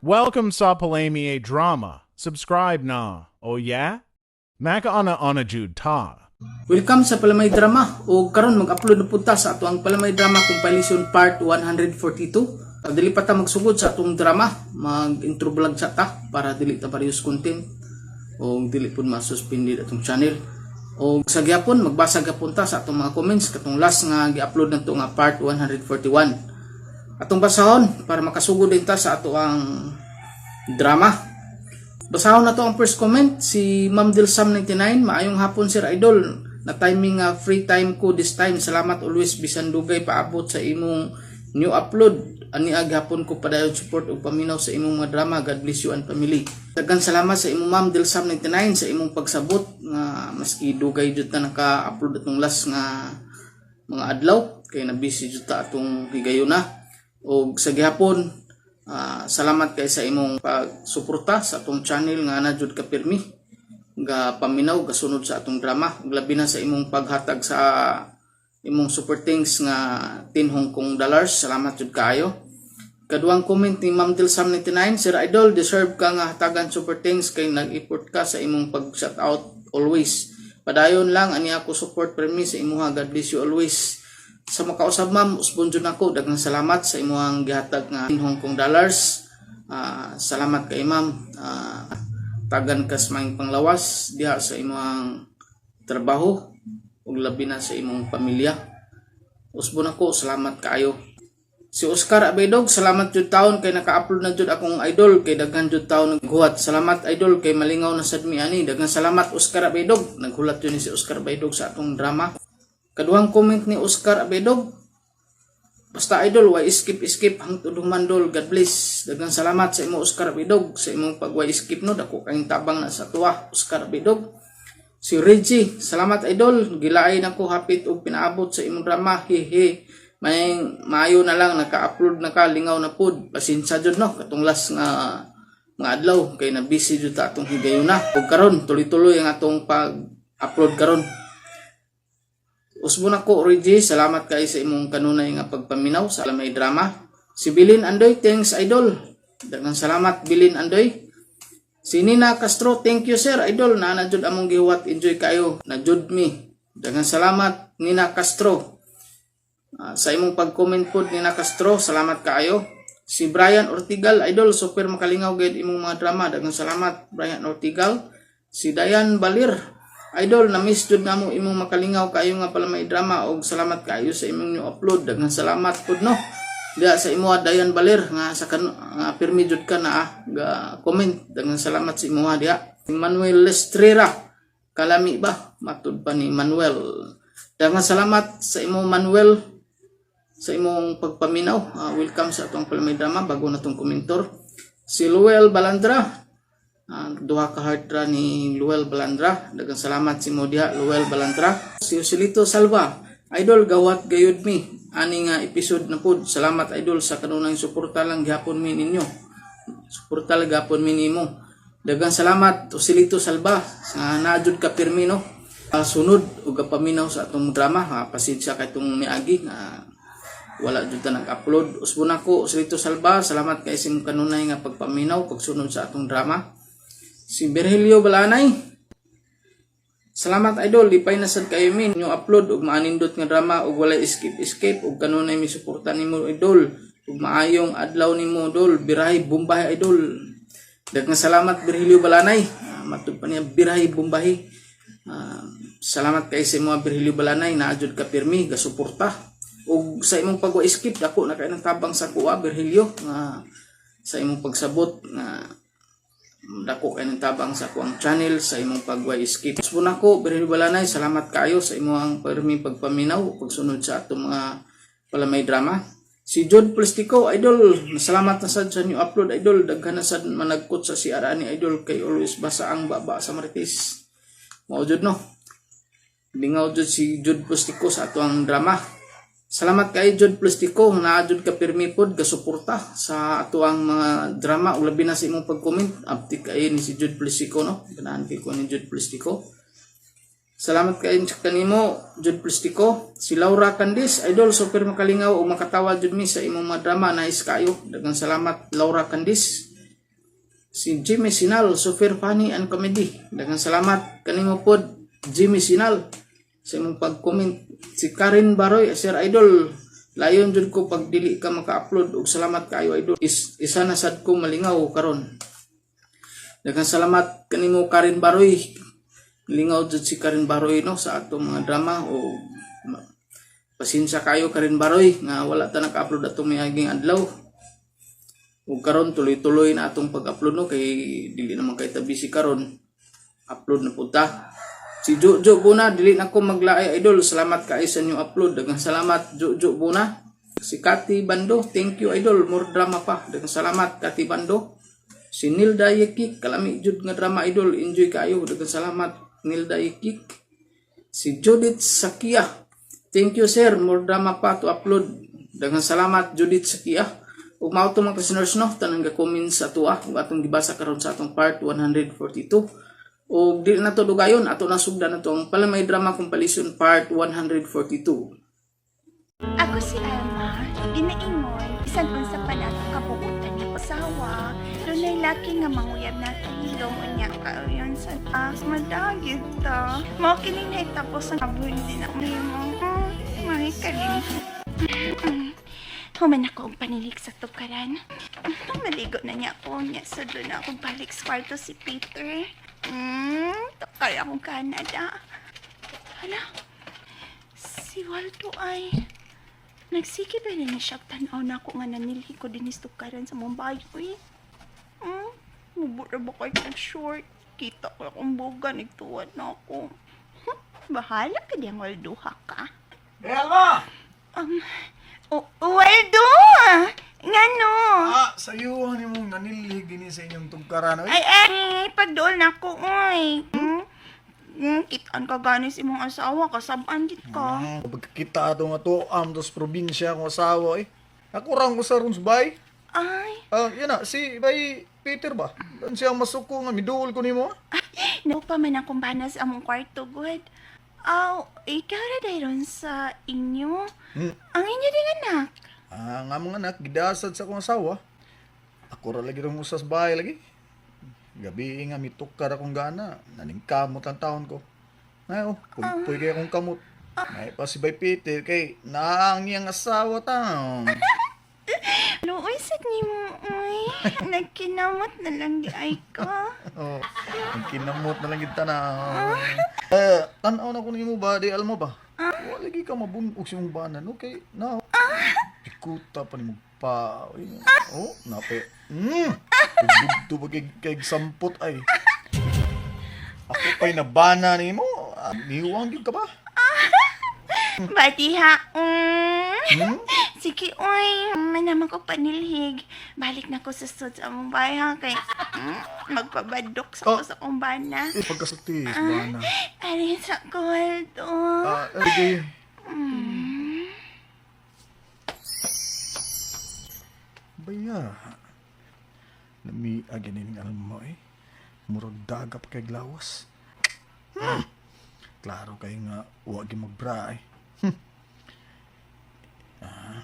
Welcome sa Palamay Drama. Subscribe na. Oh yeah? Makauna-una jud ta. Welcome sa Palamay Drama o karon mag-upload na pud ta sa ato ang Palamay Drama Compilation Part 142. Dili pa ta magsugod sa atong drama, mag-intro vlog sa ta para dili ta parehas content o dili pud ma-suspended atong channel. O sa gyapon magbasa gyapon ta sa atong mga comments katong last nga gi-upload nato nga part 141. Atong basahon para makasugod din ta sa ato ang drama. Basahon na to ang first comment, si Ma'am Dilsam 99. "Maayong hapon, Sir Idol. Na timing nga free time ko this time. Salamat always bisan dugay paabot sa imong new upload. Ani gihapon ko padayon support ug paminaw sa imong mga drama. God bless you and family." Daghang salamat sa imong, Ma'am Dilsam 99, sa imong pagsabot nga maski dugay jud ta naka-upload atong last nga mga adlaw kay na busy jud ta atong higayuna. Og sa gihapon, salamat kay sa imong pagsuporta sa atong channel nga na jud ka pirmi ga paminaw, gasunod sa atong drama, ug labi na sa imong paghatag sa imong super thanks nga 10 Hong Kong dollars. Salamat jud kaayo. Kaduhang comment ni Ma'am Dilsam 99, "Sir Idol, deserve ka nga hatagan super thanks kay nag-effort ka sa imong pag shout out always. Padayon lang ani ako support permi sa imuha. God bless you always." Sa makausab, ma'am, usbon jud nako. Daghang salamat sa imuhang gihatag nga 10 Hong Kong dollars. Salamat kay ma'am. Tagan kas maayong panglawas diha sa imuhang trabaho ug labi na sa imong pamilya. Usbon ako, salamat kaayo. Si Oscar Abedog, "Salamat jud taon kay naka-upload na jud akong idol kay daghan jud taon naghuwat. Salamat, idol, kay malingaw na sad mi ani." Daghang salamat, Oscar Abedog. Naghulat jud ni si Oscar Abedog sa atong drama. Kaduhang comment ni Oscar Abedog, "Basta idol, why skip skip hangtod human dol. God bless." Daghang salamat sa imo, Oscar Abedog, sa imong pag why skip no. Dako kayong tabang na sa tuwa, Oscar Abedog. Si Reggie, "Salamat idol, gilaay na ko hapit og pinaabot sa imong drama, hehe. May maayo na lang naka-upload na ka, lingaw na pud." Pasensya jud no katong last nga mga adlaw kay na busy jud ta atong higayuna. Ug karon tuloy-tuloy ang atong pag-upload karon. Usbon ako, Reggie, salamat kay sa imong kanunay nga pagpaminaw sa Palamay Drama. Si Bilin Andoy, "Thanks idol." Daghang salamat, Bilin Andoy. Si Nina Castro, "Thank you, sir idol, naa na jud among gihuwat, enjoy kayo na jud mi." Daghang salamat, Nina Castro. Sa imong pag-comment pod, Nina Castro, salamat kaayo. Si Brian Ortigal, "Idol, super makalingaw gid imong mga drama." Daghang salamat, Brian Ortigal. Si Dayan Balir, "Idol, na-miss jud namo imong makalingaw kaayo nga Palamay Drama og salamat kaayo sa imong new upload." Daghang salamat pud no. Diya sa imo, Dayan Balir, nga sa kan nga pirmi jud ka na ga comment. Daghang salamat sa imo diha. Si Manuel Lestrera, "Kalami ba?" Matud pa ni Manuel. Daghang salamat sa imo, Manuel, sa imong pagpaminaw. Welcome sa atong Palamay Drama, bago na tong komentor. Si Luel Balandra, duha ka heart ra ni Luel Balandra. Daghang salamat sa imo diha, Luel Balandra. Si Joselito Salva, "Idol, gawat gayud mi ani nga episode na pud. Salamat idol sa kanunay suporta lang gihapon mi ninyo." Suporta lang gihapon mi nimo. Daghang salamat, Joselito Salva, sa naa jud ka pirmi no. Sunod ug paminaw sa atong drama. Pasensya kay itong miagi nga wala jud ta nag-upload. Usbon ako, Joselito Salva, salamat kay sa imong kanunay nga pagpaminaw, pagsunod sa atong drama. Si Virgilio Balanay, "Salamat idol, lipay na sad kayo mi new upload ug maanindot nga drama ug walay skip skip ug kanunay mi suporta nimo idol ug maayong adlaw nimo idol, birahi bumbahi idol." Daghang salamat, Virgilio Balanay. Matud pa niya birahi bumbahi. Salamat kay sa imo, Virgilio Balanay, naa jud ka pirmi gasuporta ug sa imong pagwa skip, dako na kay ng tabang sa kuha, Virgilio, nga sa imong pagsabot nga dako kay ng tabang sa kuang channel sa imong pagwa skip. Usbon ako, Virgilio Balanay, salamat kaayo sa imong pirmi pagpaminaw, pagsunod sa atong mga Palamay Drama. Si Jod Plastico, "Idol, salamat na sad sa new upload idol, daghan na sad managkot sa CR ani idol kay always basa ang baba sa Marites." Mao jud no. Lingaw jud si Jod Plastico sa atoang drama. Salamat kay Jod Plastico, naa jud ka pirmi pod gasuporta sa atoang mga drama ug labi na sa imong pag-comment. Aptik kay ni si Jod Plastico no. Ganahan kay ko ni Jod Plastico. Salamat kay kanimo, Jod Plastico. Si Laura Candis, "Idol, super makalingaw ug makatawa jud mi sa imong mga drama, nice kayo." Daghang salamat, Laura Candis. Si Jimmy Sinal, super funny and comedy. Daghang salamat kanimo pod, Jimmy Sinal, sa imong pag-comment. Si Karen Baroy, Sir Idol, layon jud ko pag dili ka maka-upload ug salamat kaayo, idol. Isa na sad ko malingaw karon. Daghang salamat kanimo, Karen Baroy. Lingaw jud si Karen Baroy, no, sa atong mga drama o pasensya kayo, Karen Baroy, nga wala ta naka-upload atong miaging adlaw. Ug karon tuloy-tuloy na atong pag-upload, no, kay dili naman kay ta busy karon. Upload na pud ta. Si Jojo Buna, dili na ko maglaay, idol. Salamat kaayo sa new upload. Daghang salamat, Jojo Buna. Si Kati Bando, thank you, idol. More drama pa. Daghang salamat, Kati Bando. Si Nilda Yekik, kalami jud nga drama, idol. Enjoy kaayo. Daghang salamat, Nilda Yekik. Si Judith Sakia, thank you, sir. More drama pa to upload. Daghang salamat, Judith Sakia. Ug mao to, mga listeners, no, tanang ga-comment sa atoa ug atong gibasa karon sa atong part 142. Ug dili na to dugayon, ato na sugdan na to ang Palamay Drama Compilation Part 142. Ako si Alma, ginaingon, bisan unsa pa nato kabuutan ni asawa, dunay laki nga manguyab na hilom unya kauyon sa ta, madagit ta. Mao kining nahitabo sa kabuhi din ako nimo. May kalim. Human ako og panilig sa tukaran. Maligo na niya ako niya sa doon ako balik sa kwarto si Peter. Tukar akong Canada. Hala, si Waldo ay nagsige ba na niya siya tanaw na ako nga nanilhi ko din tukaran sa Mumbai, uy. Mubura ba kayo kong short? Kita ko akong buga, nagtuwad na ako. Bahala ka diyang Waldo ha ka. Eh, Alma! Oh, Waldo! Ngano? Ah, sayo ni mong nanilhig din sa inyong tugkaran, oy. Ay, ay, pagdool na ako, uy. Kitaan ka gani sa imong asawa, kasabaan gid ka. Pagkakita ato nga to, am dos probinsya akong asawa, eh. Ako rang ko sa runs bay. Ay, Ah, yan na, si bay Peter ba? Dan siyang masuko nga miduol ko nimo. Ah. Naupa man akong bana sa among kwarto, good. Aw, ikaw ra dayron sa inyo. Ang inyo din anak. Ah, nga mga anak, gidasad sa akong asawa. Ako ra lagi rong usas bahay lagi. Gabi nga mitukar akong gana, naningkamot ang taon ko. Ay, oh, puy kay akong kamot. May pa si Bay Peter kay naang iyang asawa taon. Luoy sad nimo, uy. Nagkinamot na lang di ay ka. Oh, ang kinamot na lang kita na. Eh, tanaw na ko nimo ba, di alam mo ba? Wala lagi ka mabunog sa imong bana, no? Kay, na. Ikuta pa nimo pa. Uy, oh, nape. Bugto ba kay sampot ay. Ako pa'y nabana nimo. Ah, niwang gyud ka ba? Bati ha. Hmm? Sige, uy. Manaman ko panilhig. Balik na ko sa sud sa among bahay ha. Kay magpabadok sa ko Oh. sa akong bana. Eh, pagkasulti, bana. Arin sa ko, Waldo. Ah, sige. Baya. Namiag ning alam mo eh. Murag daga pa kay glawas. Klaro kay nga wa gyud magbra eh. Ah.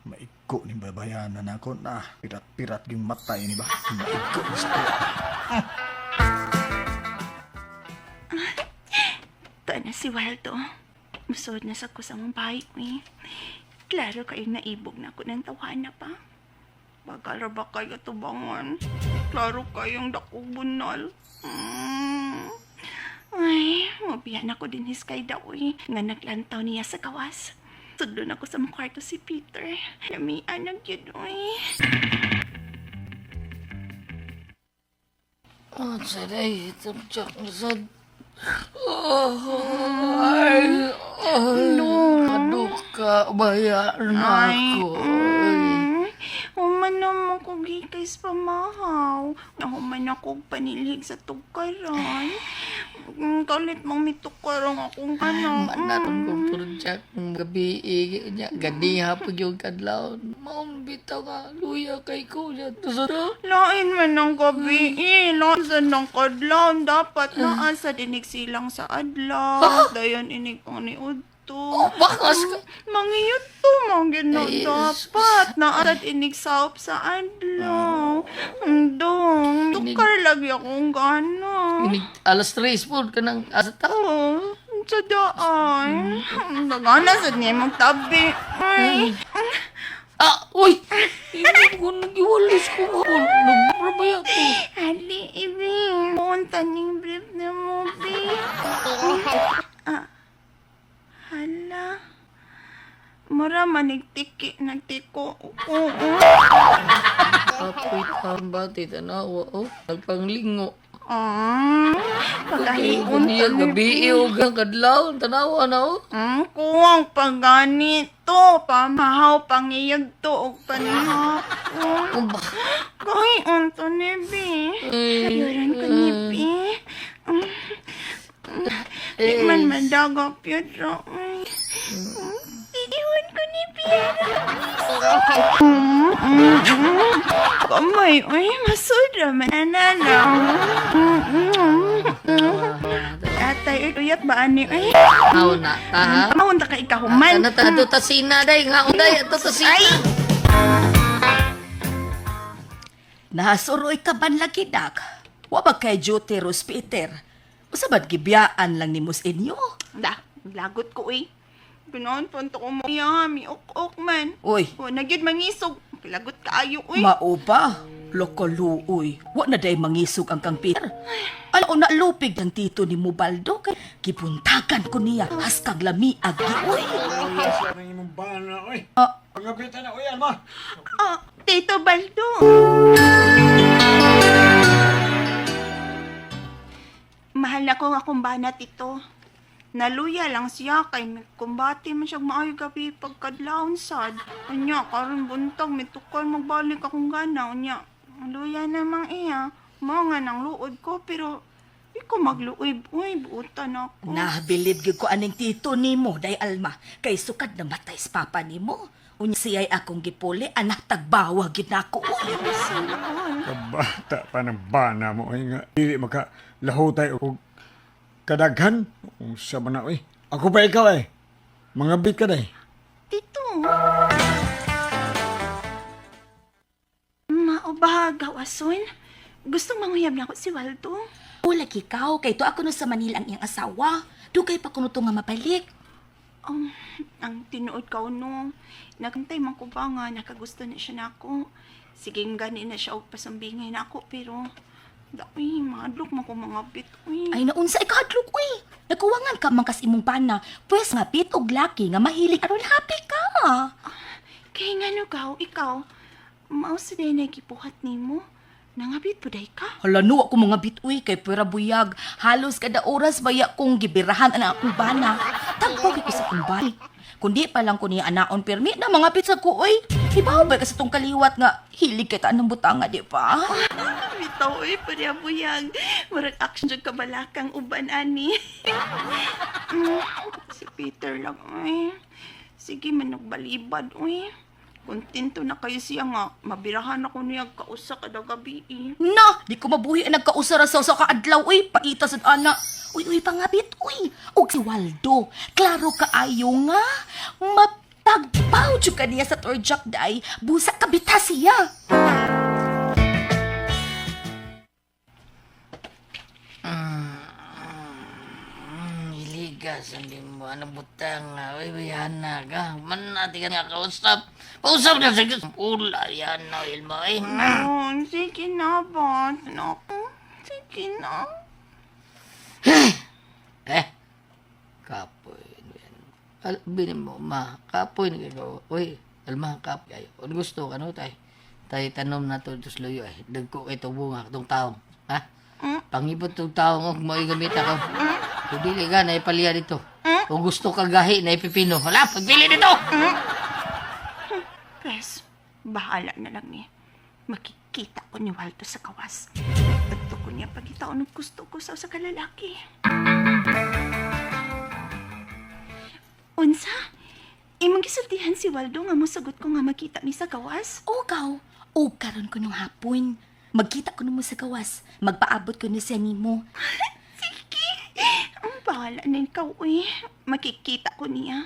Maigo ni babayanan ako na pirat-pirat yung matay ni ba? Maigo ni sa Ito na si Waldo. Musod na sa ko sa mong bahay, uy. Klaro kayo naibog na ako ng tawana pa. Bagal ra ba kayo tubangon? Klaro kayong dakubunal. Ay, mabiyan ako din his kay daw, uy. Nga naglantaw niya sa kawas. Sudlon ako sa mong kwarto si Peter. Lamian na gyud, uy. Oh, saday, itong sad. Oh, ay, ay, No. kaduka, baya na Ay, ako. Human naman ko gikay sa pamahaw. Nahuman ako og panilhig sa tukaran. Kalit mang mitukarang akong ano. Manaron kong project ng gabi, eh, nya, ganiha pag yung kadlaw. Maong bitaw nga, luya kay ko niya. Tusuro. Lain man ng gabi eh. Lain sa ng kadlaw. Dapat naa sa dinig silang sa adlaw. Dayon inig ang ni Udto. to. Oh, bakas ka. Mangiyot to, mga Ay, dapat. Naarad inig saop sa adlaw. Dong, tukar lagi akong gana. Inig, alas 3 po, kanang asa ta. Oh, sa daan. Nagana sa niya magtabi. Ay, Ah, uy! Hindi ko nagiwalis ko nga. Nagprabaya ko. Ali, ibi. Punta ning brief na mo, bi. Ah, hala. Mura manigtiki, nagtiko. Oo. Apoy tambati, tanawa, oh. Nagpanglingo. Ah, Okay, pagkahiun niya gabi, o gang kadlaw, tanawa na, oh. Kuwang pagganito, pamahaw, pangiyag to, og panihapon. Oh, ba? Kahiun to ni Bi. Ay, Ayuran ko ni Bi. Di man madaga, Pietro. Ay. Titihon ko ni Pietro. Kamay, ay, masudra man. Anana. Atay, uyat ba ani? Ay, Aw na, ta, ha? maunta ka ikahuman. Ano ta, ato tasina, day, nga, day, ato tasina. Ay! Nasuroy ka ban lagi dak. Wa ba kay duty Ros Peter? Usa ba't gibiyaan lang ni Mus inyo? Da, lagot ko eh. Ganoon, punto ko mo. Yami, ok-ok man. Uy, O, nagyod mangisog. Lagot kaayo, uy. mao ba? Lokoluoy. Wa na day mangisog ang kang Peter. Ala na lupig ang tito ni Mubaldo kay gibuntagan ko niya haskag lamiag gi uy. Ah, Ah, Tito Baldo. Mahal na ko nga kumbana, Tito. Naluya lang siya kay may kumbate man siya maayo gabi pagkadlawon sad. Unya, karon buntag mitukar magbalik akong gana. Unya, luya namang iya. Mao nga nang luod ko pero di ko magluoy. Uy, buutan ako. Nabilib gyud ko aning tito nimo day Alma kay sukad na matay sa papa nimo. Unya siya'y akong gipuli anak tagbawa gyud nako. Uy. Kabata pa ng bana mo ay nga dili maka lahutay og kadaghan unsa man na oy. Ako pa ikaw ay. Mga bit ka day. Tito. Mao ba, gawason? Gusto manguyab na ako si Waldo. Wala ikaw kay to ako no sa Manila ang iyang asawa. Dugay pa kuno to nga mabalik. Ang tinuod ka no. Nagantay man ko ba nga nakagusto na siya nako. Sige gani na siya og pasumbingay nako pero da uy, mahadlok man ko mga bit uy. Ay naunsa ikahadlok uy. Nagkuwangan ka man kas imong pana. Pwes nga pit og laki nga mahilig aron happy ka. Kay ngano gaw ikaw? Mao sa day na gibuhat nimo. Nangabit po day ka? Hala no ako mga bit uy kay pera buyag. Halos kada oras baya kong gibirahan ang akong bana. Tagpaw ko sa akong bana. Kundi pa lang ko niya anaon pirmi na mga bit sa ko uy. Hibaw ba ka sa tong kaliwat nga hilig kay taan ng butanga di ba? Bitaw uy, pareha buyag. Murag action jud kabalakang uban ani. Si Peter lang uy. Sige man nagbalibad uy. Kontento na kayo siya nga. Mabirahan ako niya kausa kada gabi eh. Na, di ko mabuhi ang nagkausara sa usa ka adlaw uy, paita sad ana. Uy, uy, pangabit uy. Og si Waldo, klaro kaayo nga. Mapagpaw jud ka niya sa Torjak day, busa kabita siya. Iligas, hindi mo, ano butang, uy, yana ka. Man natin ka nga kausap. Pausap na sa Diyos. Ula, yan na, Ilma, eh. Oh, sige na ba? Naku, sige na. Eh, kapoy. Ano yan? Binin mo, ma, kapoy na gagawa. Uy, alma, kapoy. Ay, kung gusto ka, no, tay. Tay, tanom na to, Diyos luyo, eh. Dagko kay itong bunga, itong taong. Ha? Pangibot itong taong, oh, may gamit ako. Kung dili ka, naipaliya dito. Kung gusto ka gahi, naipipino. Wala, pagpili dito! Pes, bahala na lang ni. Makikita ko ni Waldo sa kawas. Tagto ko niya pagitaon ng gusto ko sa usa ka lalaki. Unsa? Imong gisultihan si Waldo nga mosugot ko nga makita mi sa gawas? O kaw, o karon ko nung hapon. Magkita ko mo sa gawas. Magpaabot ko ni siya nimo. Sige. Ang Bahala na ikaw, uy. Makikita ko niya.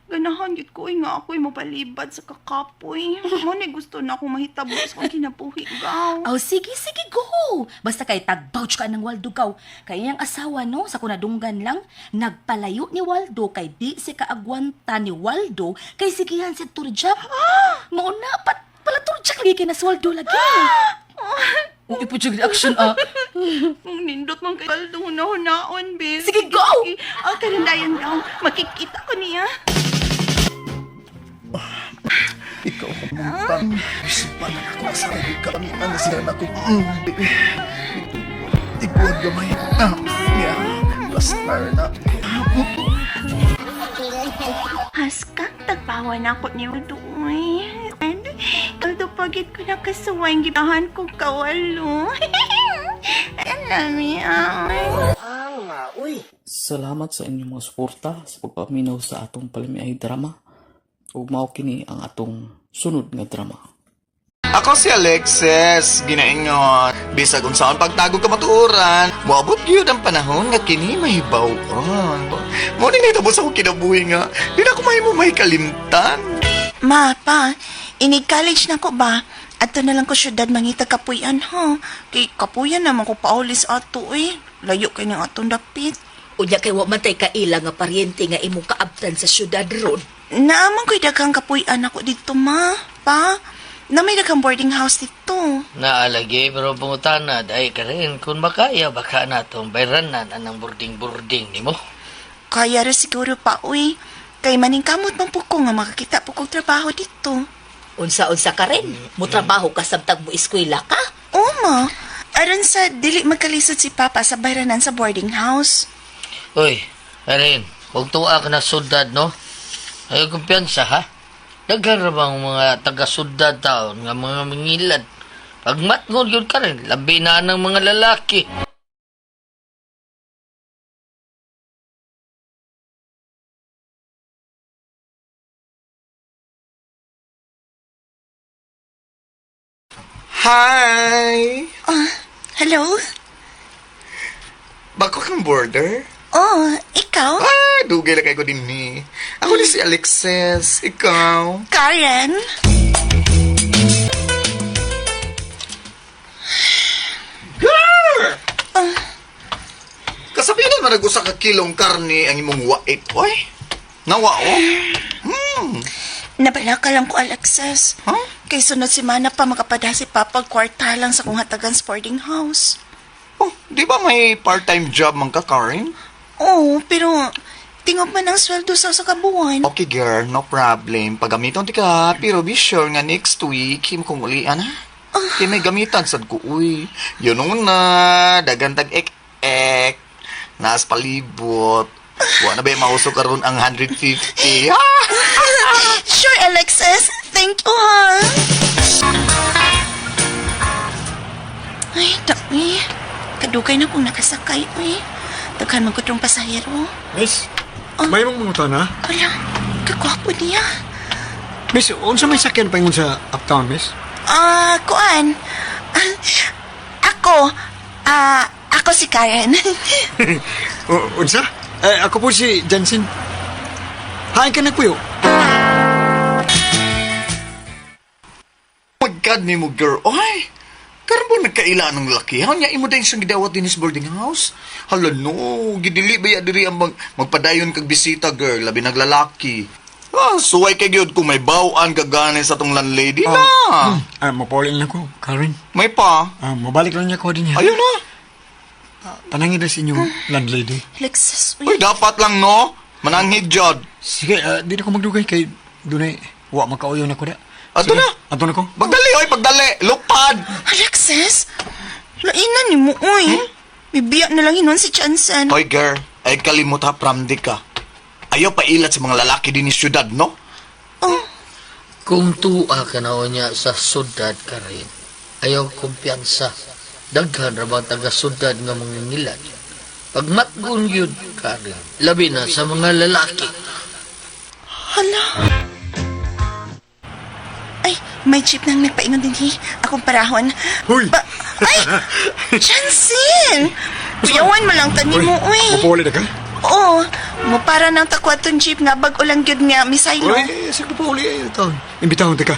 Ganahan gid ko, uy, nga ako'y mapalibad sa kakapoy. Mo ni gusto na akong mahitabo sa akong kinabuhi, gaw. Oh, sige, sige, go! Basta kay tagbouch ka ng Waldo gaw. Kay iyang asawa, no, sa kunadunggan lang, nagpalayo ni Waldo kay di si kaagwanta ni Waldo kay sigihan si Turjak. Mauna, pat, pala Turjak lagi kay na si Waldo lagi. Uy, po reaction, ah. Ang nindot man kay Waldo hunahunaon, be. Sige, go! Ah, karandayan daw. Makikita ko niya. Ikaw ang muntang. Isipan na ako sa ka. Ang nasiran ako. Iguan gamay. Ah, yeah. Last na. Haskang tagpawan ako ni Waldo, uy. And, Waldo, pagit ko nakasuway ang gibahan ko kawalo. Alam niya. Salamat sa inyong mga suporta sa pagpaminaw sa atong palamiay drama. Ug mao kini ang atong sunod nga drama. Ako si Alexis, ginaingon. Bisag unsaon pagtago kamatuoran, moabot gyud ang panahon nga kini mahibaw-on. Mo ni nahitabo sa akong kinabuhi nga, di na ako mahimo mahikalimtan. Ma, pa, inig college na ko ba? Ato na lang ko syudad mangita kapuyan, ha? Kay kapuyan naman ko paulis ato, eh. Layo kay ng atong dapit. Unya kay wa man tay kaila nga paryente nga imong kaabtan sa syudad ron. Naaman ko'y daghang kapuyan ako dito, ma. Pa, na may daghang boarding house dito. Naalagi, pero pangutana, dahil ka rin, kung makaya, baka na itong bayranan anang burding-burding ni mo. Kaya ra siguro pa, uy. Kay maningkamot man po ko nga makakita po kong trabaho dito. Unsa-unsa ka rin. Mutrabaho ka samtang mo eskwela ka. Oo, ma. Aron sa dili magkalisod si Papa sa bayranan sa boarding house. Uy, Erin, huwag tuwa ka na sudad, no? Ay, kumpiyansa, ha? Daghan ra bang mga taga-sudad taon, nga mga mangilad. Pag matngod yun ka rin, labi na ng mga lalaki. Hi! Hello? Bako kang border? Oh, ikaw? Ah, dugay lang kay ko din ni. Ako ni si Alexis, ikaw. Karen? Girl! Kasabihan man nag-usa ka kilong karne ang imong wait, oy. Nawa, oh. Nabala ka lang ko, Alexis. Huh? Kay sunod semana pa makapada si Papa kwarta lang sa kong hatagan sa boarding house. Oh, di ba may part-time job man ka, Karen? Oo, pero tingog man ang sweldo sa sa kabuan. Okay, girl, no problem. Pagamiton ti ka, pero be sure nga next week, him kong ulian, ha? Kay may gamitan sad ko, uy. Yun una, dagantag ek-ek, naas palibot. Wa na ba yung mauso karon ang 150? Ha? Sure, Alexis. Thank you, ha? Ay, dami. Kadugay na kong nakasakay, uy. Daghan man ko tong pasahero. Miss, may mong mangutan ha? Wala, kagwapo niya. Miss, unsa may sakyan paingon sa uptown, miss? Ah, kuan. Ah, ako. Ah, ako si Karen. O, unsa? Eh, ako po si Jensen. Hain ka nagpuyo. My God, ni mo, girl. Oy! Karon mo nagkaila ng laki. Ha? Nya imo din siyang gidawat din sa boarding house. Hala no, gidili ba ya diri ang magpadayon kag bisita, girl, labi naglalaki. Ah, suway kay gyud kung may bawaan ka gani sa tong landlady na. Ah, mapaulin lang ko, Karen. May pa. Ah, mabalik lang niya ko din niya. Ayun na. Panangin na sa inyong landlady. Alexis, Uy, uy. dapat lang no. Mananghid jod. Sige, di na ko magdugay kay dunay wa makauyo na ko da. Ato Sige, na. Ato na ko. Pagdali, oy, pagdali. Lupad. Alexis, lainan ni mo, uy. Bibiyak na lang hinon si Chansen. Hoy, girl, ay kalimot ha, pramdi ka. Ayaw pailat sa mga lalaki din ni syudad, no? Oh, Kung tuwa ka na niya sa sudad ka rin, ayaw kumpiyansa. Daghan ra bang taga-sudad nga mga ngilad. Pag matgun yun ka rin, labi na sa mga lalaki. hala. Ay, may jeep nang nagpaingon din, hi. Akong parahon. Huy! Ba- Ay! Chansen! Kuyawan mo lang tani mo, uy. Mapauli na ka? Oo, mo para ng takwatong jeep nga bag-o lang gyud nga misaylo. Uy, sa ko pa uli ito. Imbitahon ka.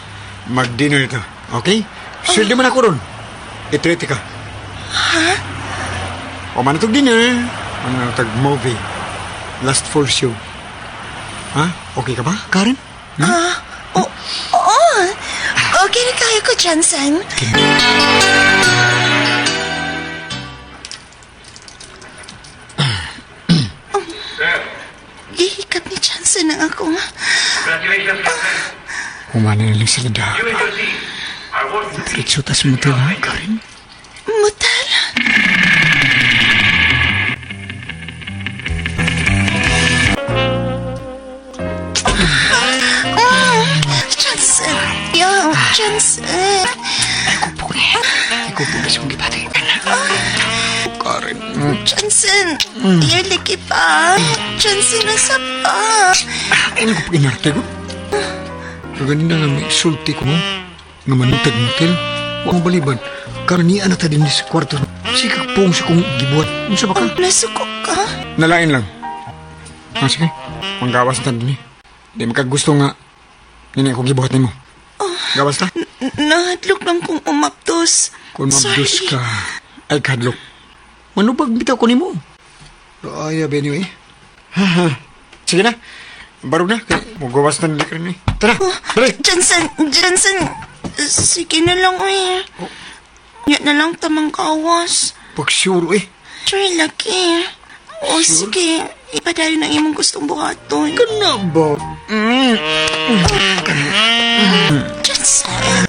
Mag-dinner ito. Okay? Sweldo man ako ron. I-treat ka. Ha? O man itong dinner. Man itong movie. Last full show. Ha? Okay ka ba, Karen? Ah, oo. Oo. Okay na kayo ko, Johnson. Gihikap ni Johnson ang akong... Humana na lang sila da. Diretso tas motel, ha, Karen? Mutal. Johnson. Yo, Johnson. Ay, kupo na siyang gibati. Karen. Johnson. You're liki pa. Johnson, nasa pa. Ay, naku, pag inarte ko. Kaganina nga may sulti ko mo. Nga manutag motel. Huwag mo baliban. Karanian na ta din sa kwarto. Sikag pong sa kong gibuhat. Unsa ba ka? Nasuko ka. Nalain lang. Ah, sige. Manggawas na ta din eh. Di makagusto nga. Nini ako gibuhat nimo. Gawas ta? Nahadlok lang kong umaptos. Kung mabdus Sorry. ka, ay kadlok. Manubag bitaw ko nimo. Ay, anyway. Sige na. Barog na. Kay, mugawas na nila rin eh. Tara, dali. Johnson, Johnson. Sige na lang, uy. Ya na lang tamang kawas. Pag sure eh. Sure, laki. O sige, ipadayon ang imong gustong buhaton. Kana ba? Johnson.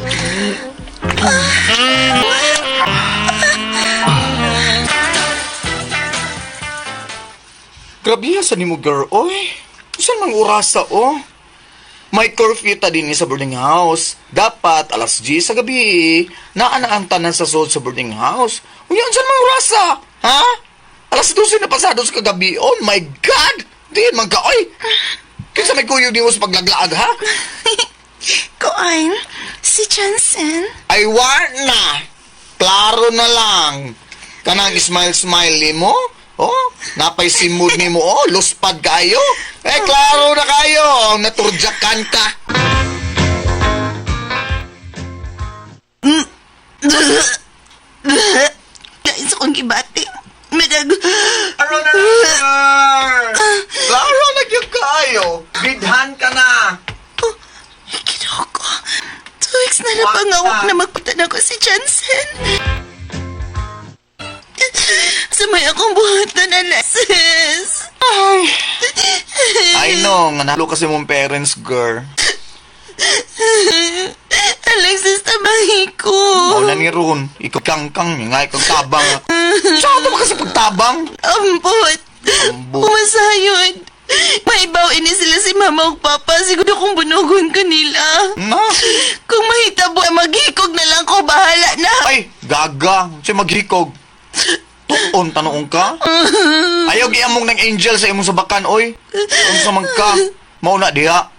Grabe sa nimo girl, oy. Usan mang orasa, oh? May curfew ta din sa boarding house. Dapat alas 10 sa gabi. Naa na ang tanan sa sulod sa boarding house. Unya, unsan mang orasa? Ha? Alas 12 na pasado sa kagabi. Oh my God! Diyan man ka, oy! Kinsa may kuyog nimo sa paglaglaag, ha? Kuan, si Johnson. Ay, wa na. Klaro na lang. Kanang smile-smile mo. Oh, napay simod nimo. Oh, luspad kayo. Eh, klaro na kayo. Naturjakan ka. Kain sa kong gibati. Madag... Klaro na Klaro na gyud kayo. Bidhan ka na. Oh, ginoo ko. 2 weeks na lang pangawak na magpunta na ko si Johnson. Sa may akong buhatan, Alexis. Ay. I know, nga nalo kasi mong parents, girl. Alexis, tabangi ko. Mao na ni Ron. Ikaw kangkang, nga ikaw tabang. Saan ba kasi pagtabang? Ambot. Ambot. Pumasayod. May ini sila si mama ug papa. Siguro kung bunugon ko nila. Na? Kung mahitabo, maghikog na lang ko. Bahala na. Ay, gaga. Siya maghikog. Tuon, tanoong ka? Ayaw giamong ng angel sa imong sabakan, oy. Unsa man ka? Mauna diha.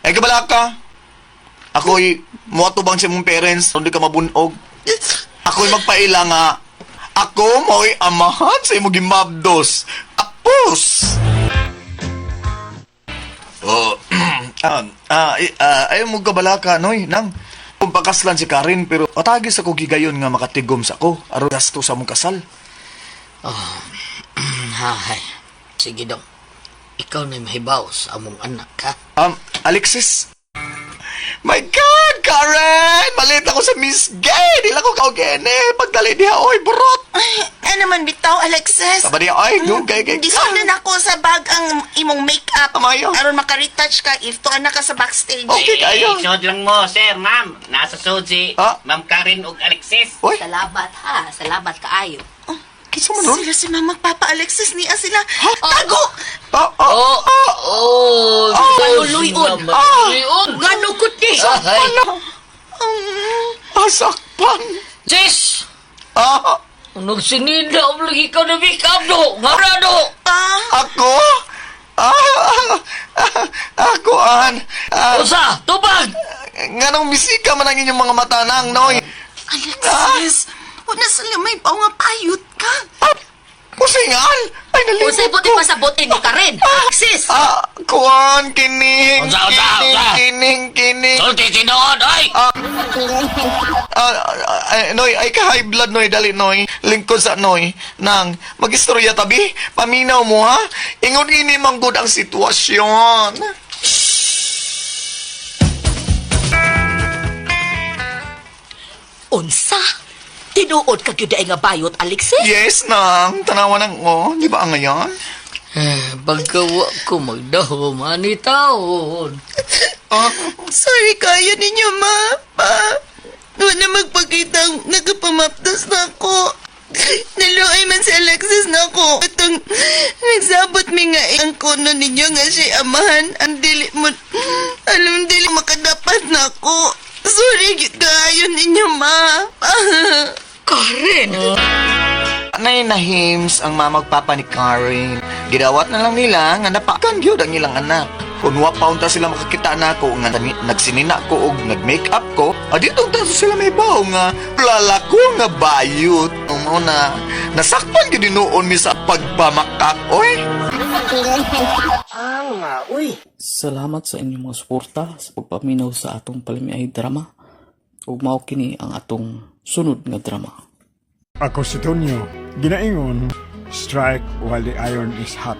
Ay, kabala ka. Ako'y muatubang sa imong parents, hindi ka mabunog. Ako'y magpaila nga. Ako mo'y amahan sa imong gimabdos. Apos! Oh, ayaw mo kabala ka, noy, nang. Kung pakaslan si Karin, pero patagis ako gigayon nga makatigom sa ko. Aron gasto sa mong kasal. Hay. Sige dong. Ikaw na mahibaw sa among anak ha. Alexis? My God, Karen! Malit ako sa Miss Gay! Di lang ko kaugene. Pagdali niya, oy, burot! Ay, ano man bitaw, Alexis? Tama niya, ay, dugay kay Gisundan ako sa bag ang imong makeup. Amayo. Aron maka-retouch ka if tuan na ka sa backstage. Okay kayo. Sod lang mo, sir, ma'am. Nasa sod si Ah? Ma'am Karen ug Alexis. Oy, Salamat ha, salamat kaayo. kinsa man ron? Sila si Mama Papa Alexis niya sila. Tago! Ah, ah, ah, Oh, Maluluyon. Maluluyon. Ngano kuti? Ay, ah, sakpan. sis! Ah, Nagsinida ang lagi ka na make-up do. Ngara do. Ah, ako? Ah, ah, ah, ako, an. Ah, Usa, tubag! nganong misika man ang inyong mga mata nang, noy. Alexis, wala sila may pao nga payot ka. Pusingan! Ay, nalimot Unsay buti ko. pasabot ni Karen? Alexis! Ah, kuan, kining, Unsa, unsa, kining, unsa? kining, kining. Sulti tinuod, oy! Ah, ah, ah, Noy, ay ka high blood, Noy, dali, Noy. Lingkod sa Noy. Nang, magistorya tabi, paminaw mo, ha? Ingon ini manggod ang sitwasyon. Unsa? Tinuod ka gyud ay nga bayot, Alexis? Yes, nang, tanawa nang, oh, di ba ang ngayon? Eh, Pagkawa ko magdahom, ani taon. Ah, Sorry kayo ninyo, ma. Pa. Wala magpakita ang nagpamaptos na ako. Naluoy man si Alexis na ako. Itong nagsabot mi nga ang kono ninyo nga siya amahan. Ang dili mo, alam dili makadapat na ako. Sorry gyud kaayo ninyo, ma. Karen! Anay nahims ang mamagpapa ni Karen. Gidawat na lang nila nga napakan gyud ang ilang anak. Kung wa pa unta sila makakita nako nga nagsinina ko og nag-makeup ko, adito unta sila may baw nga lalako nga bayot. Mao na nasakpan gyud noon mi sa pagpamakak oy. Salamat sa inyong mga suporta sa pagpaminaw sa atong palamiay drama. Ug mao kini ang atong sunod nga drama. Ako si Tonyo, ginaingon, strike while the iron is hot.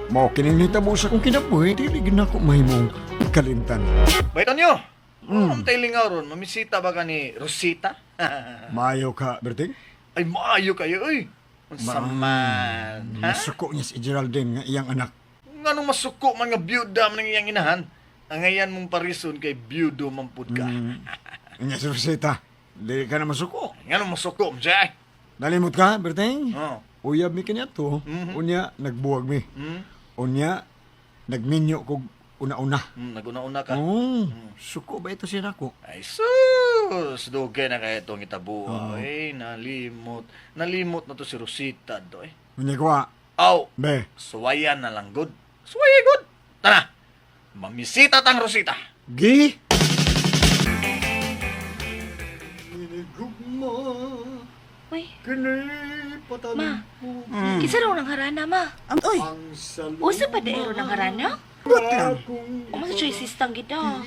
Mao kining nitabo sa akong kinabuhi, dili gyud nako mahimong kalimtan. Bay Tonyo, mm. Ang ron, mamisita ba ka ni Rosita? Maayo ka, Berting. Ay, maayo kayo, oy. Unsa man, ha? Masuko niya si Geraldine nga iyang anak. Nganong masuko man nga byuda man ang iyang inahan? Ang ngayan mong parison kay byudo man pud ka. Nya si Rosita, dili ka na masuko. Nganong masuko man siya, ay? Nalimot ka, Berting? Oh. Uyab mi kanya to. Unya, nagbuwag mi. Unya, nagminyo kog una-una. Naguna-una ka. Oh, suko ba ito siya nako? Ay, sus! Dugay na kaya itong itabo. Ay, nalimot. Nalimot na to si Rosita, do, eh. Unya kuha, Aw, be, suwayan na lang, good. Suwaya, good. Tara, mamisita tang Rosita. gi! Uy, ma. Kinsa raw nang harana, ma? Oy, Usa pa daero nang harana? Uma sa choice sistang gid ah.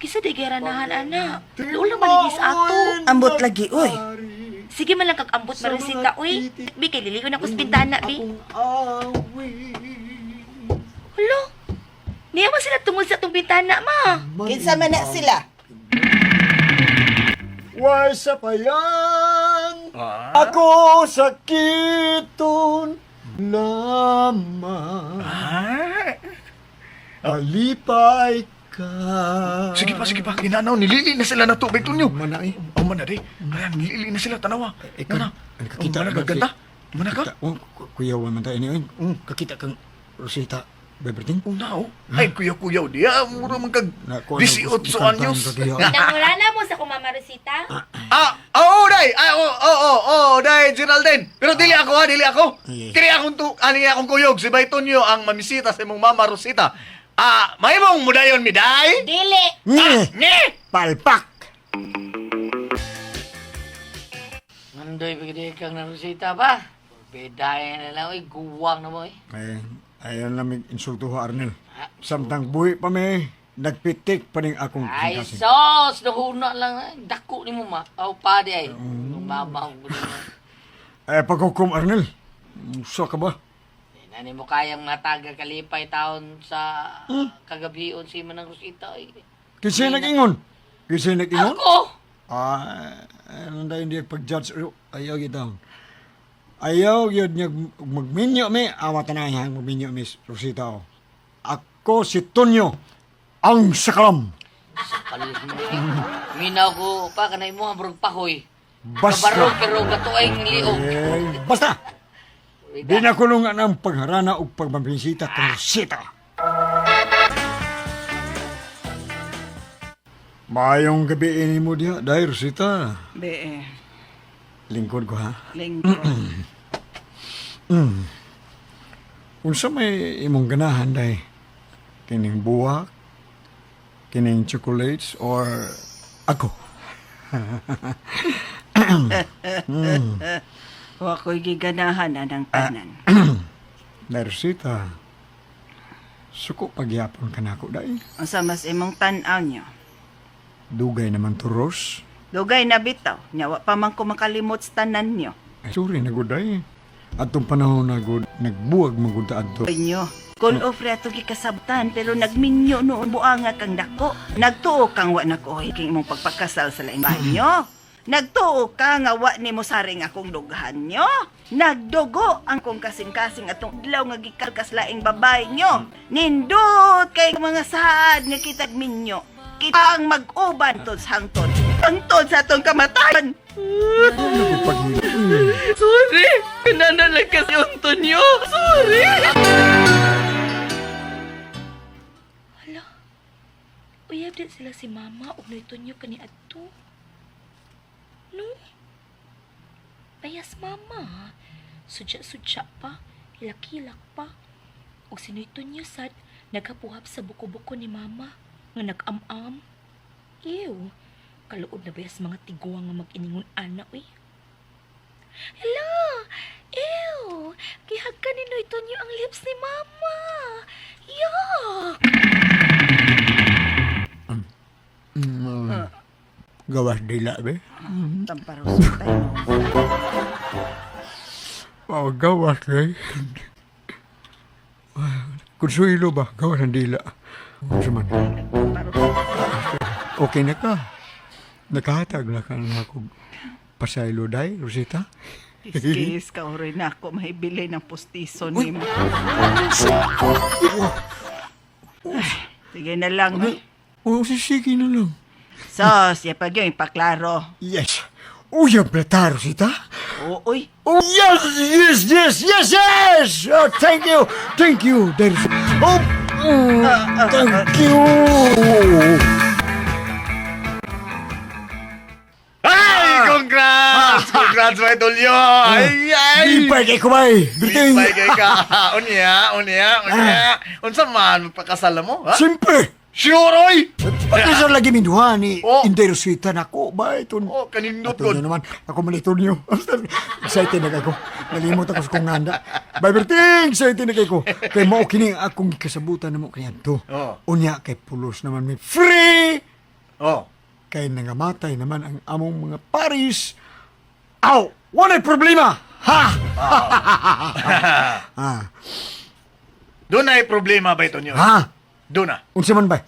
Kinsa di garanahan ana? Doon lang maligis ato. Ambot lagi, oy. Sige man lang kag ambot marusita, uy. Bi kay liligon ako sa bintana, bi. Hulo. Niya man sila tungod sa atong bintana, ma. Kinsa man na sila? Way sa payan, ako sakiton lamang. Alipay ka. Sige pa, sige pa. Ginanaw, nilili na sila na tubig tunyo. Mana eh. Oh, mana di. Ayan, nilili na sila, tanawa. Eh, kan- Mana? ano, kakita Oh, mana, na si- gaganda. Mana ka? Kita, oh, kuyawan man tayo ni oy. Kakita kang Rosita Beberting. Oh, na, oh. Ay, kuya-kuyaw diya. Mura man kag Na, kuha na, 18 gusto- anyos. kanta ang Nangurana mo sa kumama Rosita? Ah, oh, day. Ah, oh, oh, oh, oh, day, Geraldine. Pero dili ako, ha, dili ako. Ay. Kini akong tu, ani akong kuyog si Baytonyo ang mamisita sa imong mama Rosita. Ah, mahimong mudayon mi day. Dili. Nye! Nye! Palpak! Mandoy, pagkadi kang narusita ba? Bedayan na lang, oy. Guwang na mo, eh. Ay, ayaw lang may insulto ha, Arnel. Samtang buhi pa may, nagpitik pa ning akong Ay, kasing. sos! Nahuna lang. Ay, dako ni mo, ma. Aw, padi, ay. Mama, ko na. Eh, paghukom, Arnel. Usa ka ba? Nani mo kayang mataga kalipay taon sa kagabion si Manang Rosita, ay. Kasi nag-ingon. Kasi nag-ingon? Ako! Ah, ano na hindi pag-judge. Ayaw gitaon. Ayaw yun niya magminyo mi. Awa tanay ha, magminyo mi, Rosita. Oh. Ako si Tonyo, ang sakalam. Kalis mo, eh. Minaw ko pa, kanay mo, ang burog pahoy. Basta. Kabaro, pero gatuay ng liog. Eh, basta. Di na kulungan ang pagharana o pagmamisita kang Rosita. Mayong gabi ini mo diha, dahil Rosita. Be, Lingkod ko ha. lingkod. Unsa may imong ganahan day? Kining buwak, kining chocolates, or ako? Wa ko'y giganahan anang tanan. Mersita, suko pagyapon ka nako dai. Unsa mas imong tan-aw nyo? Dugay naman to, Ros. Dugay na bitaw, nya wa pa man ko makalimot sa tanan nyo. Ay, sorry na gud ay. Atong panahon na gud, nagbuwag magud ta adto. Inyo, call off re atong gikasabtan pero nagminyo noon buanga kang dako. Nagtuo kang wa na ko king imong pagpakasal sa laing banyo. Nagtuo ka nga wa nimo saring akong dughan nyo. Nagdugo ang kong kasing-kasing atong adlaw nga gikalkas laing babae nyo. Nindot kay mga saad nga kitag minyo. Kita ang mag-uban tod sa hangtod. Hangtod sa atong kamatayon. Sorry! Pinanalag kasi Antonio! Sorry! Hala, uyab din sila si mama og noitonyo kani adto. No? Bayas mama. Sudya-sudya pa, hilak-hilak pa. Og si Noytonyo sad nagapuhap sa buko-buko ni mama nga nag-am-am. Ew, kaluod na bayas mga tiguang nga mag-iningon ana uy. Hala! Ew! Gihag ka ni Noytonyo ang lips ni mama! Yuck! Gawas dila be. Tamparos tayo. Oh, gawas kay. Konsuelo ba? Gawas ang dila. Unsa man? Okay na ka. Nakahatag na ka na ako pasaylo day, Rosita. Kiss ka rin na ako mahibili ng pustiso nimo. Ay, sige na lang. Ay. O, sige na lang. So, siya pag yun, ipaklaro. Yes. Uyab na ta, Rosita. Oo, uy. Oh, yes, yes, yes, yes, yes! Oh, thank you, thank you. There's, oh, thank you. Ay, congrats! Congrats, my Tulio! Ay, ay! Lipay kay kumay. Biting. Lipay kay ka. Unya, unya, unya. Unsa man magpakasal mo, ha? Siyempre. Sure, oy! Pagkasal lagi minuha ni Oh. Inday Rosita na ako. Ba, ito. Oh, kanindot Ato ko. na naman. Ako man ito niyo. Excited na ko. Nalimot ako sa kong handa. Bye, Berting! Excited na ko. Kay mao kini ang akong kasabutan na mo kaya to. Oh. Unya kay pulos naman may free! Oh. Kay nangamatay naman ang among mga paris. Aw! Wala'y problema! Ha! ah. Doon ay problema ba ito niyo? Ha? Doon na. Unsa man ba?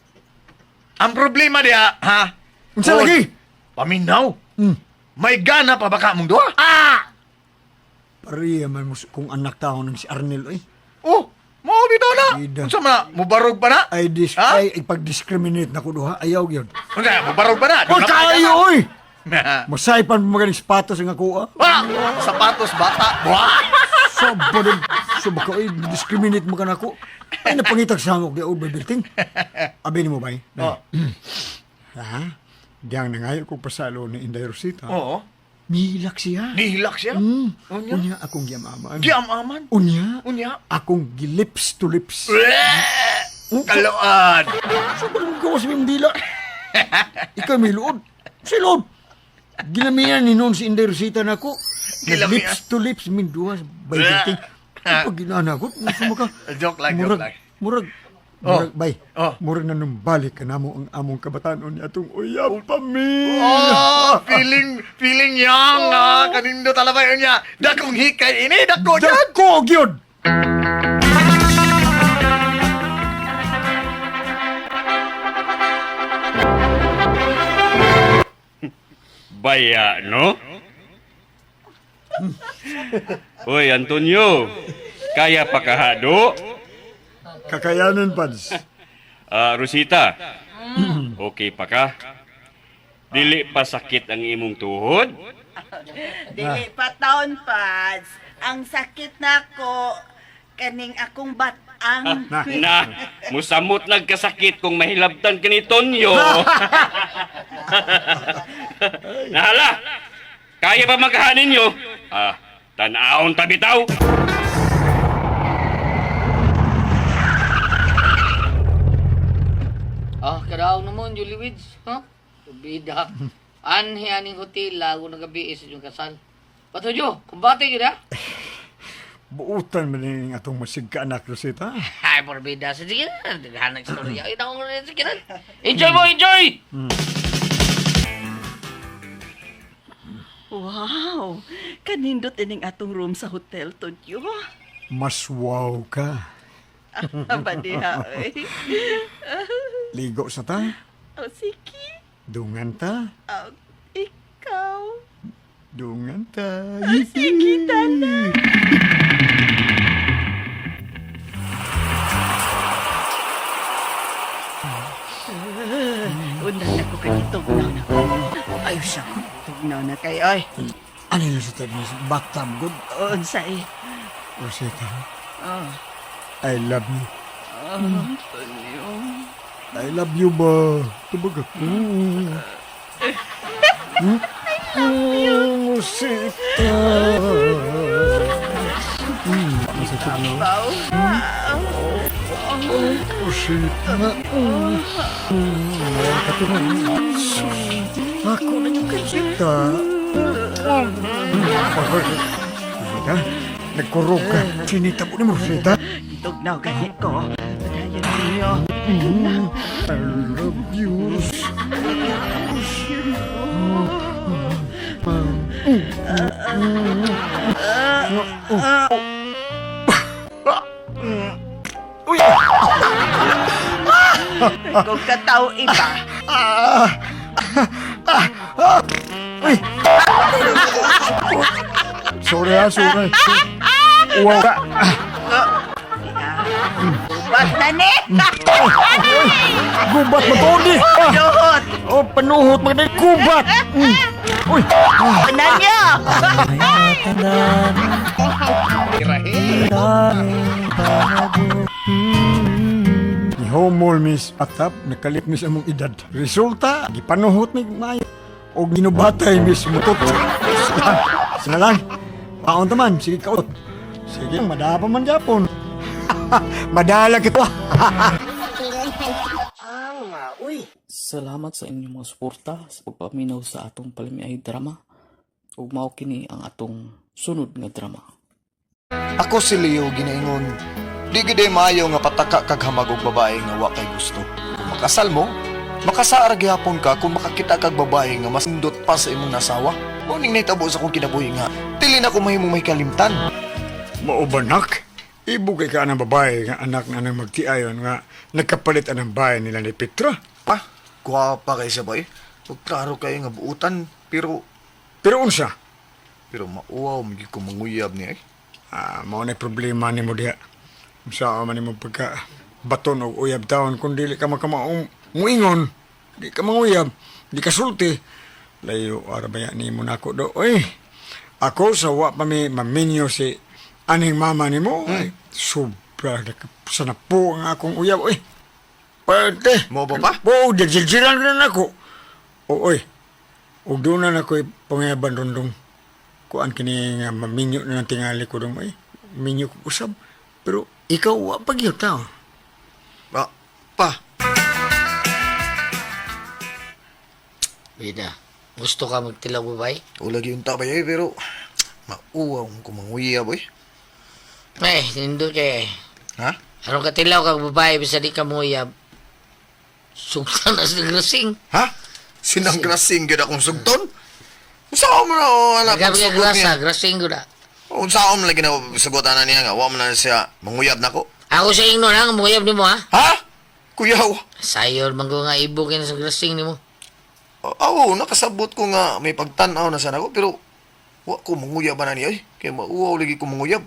Ang problema diha, ha? Unsa Oh, lagi? Paminaw. May gana pa ba ka mong duha? Pariya man mo kung anak tao ng si Arnel eh. Oh, mao bitaw na. Ida. Unsa man na? Mubarog pa na? Ay dis Ha? ay ipag-discriminate na ko duha ayaw gyud. Unsa mubarog pa na? Oy kaayo oy. na. Masaypan mo magaling sapatos ang ako ah. Wah! Sapatos bata. Wah! Sabado so baka oy discriminate mo ka nako. Ay napangitag sa amok di old berting. Abi nimo bay. Oh. Ha? Diyang nangayo kog pasalo ni Inday Rosita. Oo. Nihilak siya. Nihilak siya. Unya. Unya. Akong giyamaman. Giamaman. Unya. Unya. Akong gilips to lips. Kaloan. Sobrang gawas mo yung dila. Ikaw may luod. Si luod. Ginamihan ni noon si Inday Rosita na ako. Gilamian. Lips to lips, minduha. By dating. Pag ginana ko, gusto mo ka. Joke lang, joke Murag, lang. murag, Oh. murag, bay. Oh. Murag na numbalik ka na mo ang among kabataan niya atong uyab pa mi. Oh, feeling young ah. Kanindo talaga yun niya. Dakong hikay ini, dako dyan. Dako, gyud! Baya, no? Uy, Antonio, kaya pa kahado? Kakayanan, Pads. Ah, Rosita, okay pa ka? Dili pa sakit ang imong tuhod? Dili pa taon, Pads. Ang sakit na ko, kaning akong batang. Na, musamot nagkasakit kung mahilabtan ka ni Tonyo. Nahala, kaya pa magkahanin nyo? Ah, tanawon tabitaw. Ah, karaw naman, Julie Wids. Ha? Bida. Anhi aning hotel, lago nagabi sa inyong kasal. Patuyo, kumbate gid ha. Buutan man ning atong masig ka anak, Rosita. Ay, porbida. Sige na, daghan ang istorya. Ay, naku, sige na. Enjoy mo, enjoy! Wow! Kanindot ining atong room sa hotel, Todyo. Mas wow ka. Aba diha, oy. Ligo sa ta, Oh, sige. dungan ta, Oh, ikaw. dungan ta. Sige, tanan. Undan na ko kay tugnaw na ko. Ay, siya. Tugnaw na kay ay. Ano yung Rosita? Bathtub good. Unsa eh. Rosita, Oh, I love you. Antonio. I love you ba? Tubag ako. I love you. Rosita. Masakit na. Pao. Rosita. Ako na yung Rosita. Rosita, nagkurog ka. Sinita mo ni mo, Rosita. Tugnaw gani ko. Padayon ninyo. I love you. Kung katao iba. Sorry ha, sorry. Uwaw ka. Ubat na ni. Gubat mo to, di. Duhot. Oh, panuhot mo na gubat. Uy, Una niyo. Nihomol miss atap, nakalit miss among edad. Resulta, gipanuhot ni maayo. Og ginubatay miss mutot. Sila lang. Paon ta man, sige kaot. Sige, madapa man japon. Madala kita. Salamat sa inyong mga suporta sa pagpaminaw sa atong palamiay drama. Ug mao kini ang atong sunod nga drama. Ako si Leo ginaingon. Di gid ay maayo nga pataka kag hamag og babae nga wa kay gusto. Kung makasal mo, makasaar gihapon ka kung makakita kag babae nga mas indot pa sa imong nasawa. Mao ning nahitabo sa akong kinabuhi nga dili na ko mahimong may kalimtan. Maubanak. Ibugay ka ng babae nga anak na nang magtiayon nga nagkapalit ang bahay nila ni Petra. Pa, gwapa kay siya bay. Ug klaro kay nga buutan pero Pero unsa? pero mauwaw man gyud ko manguyab niya eh. Ah, mao na problema nimo diha. Unsa man nimo pagka baton og uyab taon kung dili ka makamaong muingon, di ka manguyab, di ka sulti. Layo ara ba nimo nako do. Oy, ako sa wa pa mi maminyo si aning mama nimo. Ay, sobra na sa napo ang akong uyab. Oy, pwede. Mo ba pa? Oo, jajiljilan na nako. Oo, oy. Ug doon na ako'y pangayaban rondong. Kuan kini nga maminyo na ng tingali ko dong. Ay, minyo ko usab. Pero ikaw, wa pa gyud tao. Ah, pa. Bida, gusto ka magtilaw babay? Wala gyud ta bay eh, pero mauwaw ko manguyab oy. Eh, nindot kay. Ha? Aron ka tilaw kag babae, bisa di ka muyab. Sugtan na sa grasing. Ha? Sinanggrasing gyud akong sugton? Unsa man na oh, ala Nagabi ka pagsugot grasa, niya? grasing ko na. Unsa man lagi na sugotan na niya nga wa man na siya manguyab nako. Ako sa ingnon ha, muyab nimo ha. Ha? Kuyaw. Sayor man ko nga ibog na sa grasing nimo. Aw, nakasabot ko nga may pagtan-aw na sana ko pero wa ko manguyab na niya oy. Kay mauwaw lagi ko manguyab.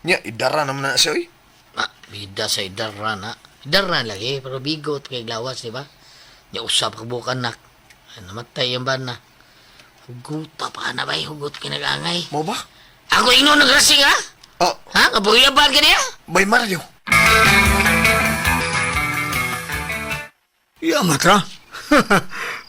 Nya idara naman na siya oy. Ah, bida sa idara na. Idara lagi, pero bigot kay glawas, di ba? Nya usap ka buok anak. Ay, namatay ang bana. Huguta pa ka na ba? Hugot kinagangay. Mo ba? Ako ingnon ng grasing ha? Oh, Ha? Kapuyaban ka niya? bay Mario. Ya, matra.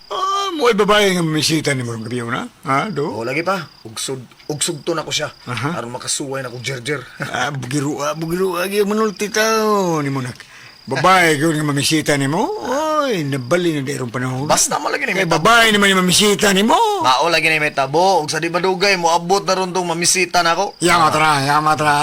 Ah, mo'y babae nga mamisita ni mo gabi na. Ha, do? O lagi pa, ugsug ugsugton ako siya. Aha. Aron makasuway na kog jerjer. Ah, bugiro, ah, bugiro, ah, gyud manulti tao ni mo nak. Babae gyud nga mamisita nimo. Oh, Oy, nabali na dairong panahon. Basta mo lagi ni Kay may tabo. babae naman yung mamisita ni mo. Mao lagi ni may tabo. Ug sa di madugay, moabot na ron tong mamisita na ako. Yama tra, yama tra.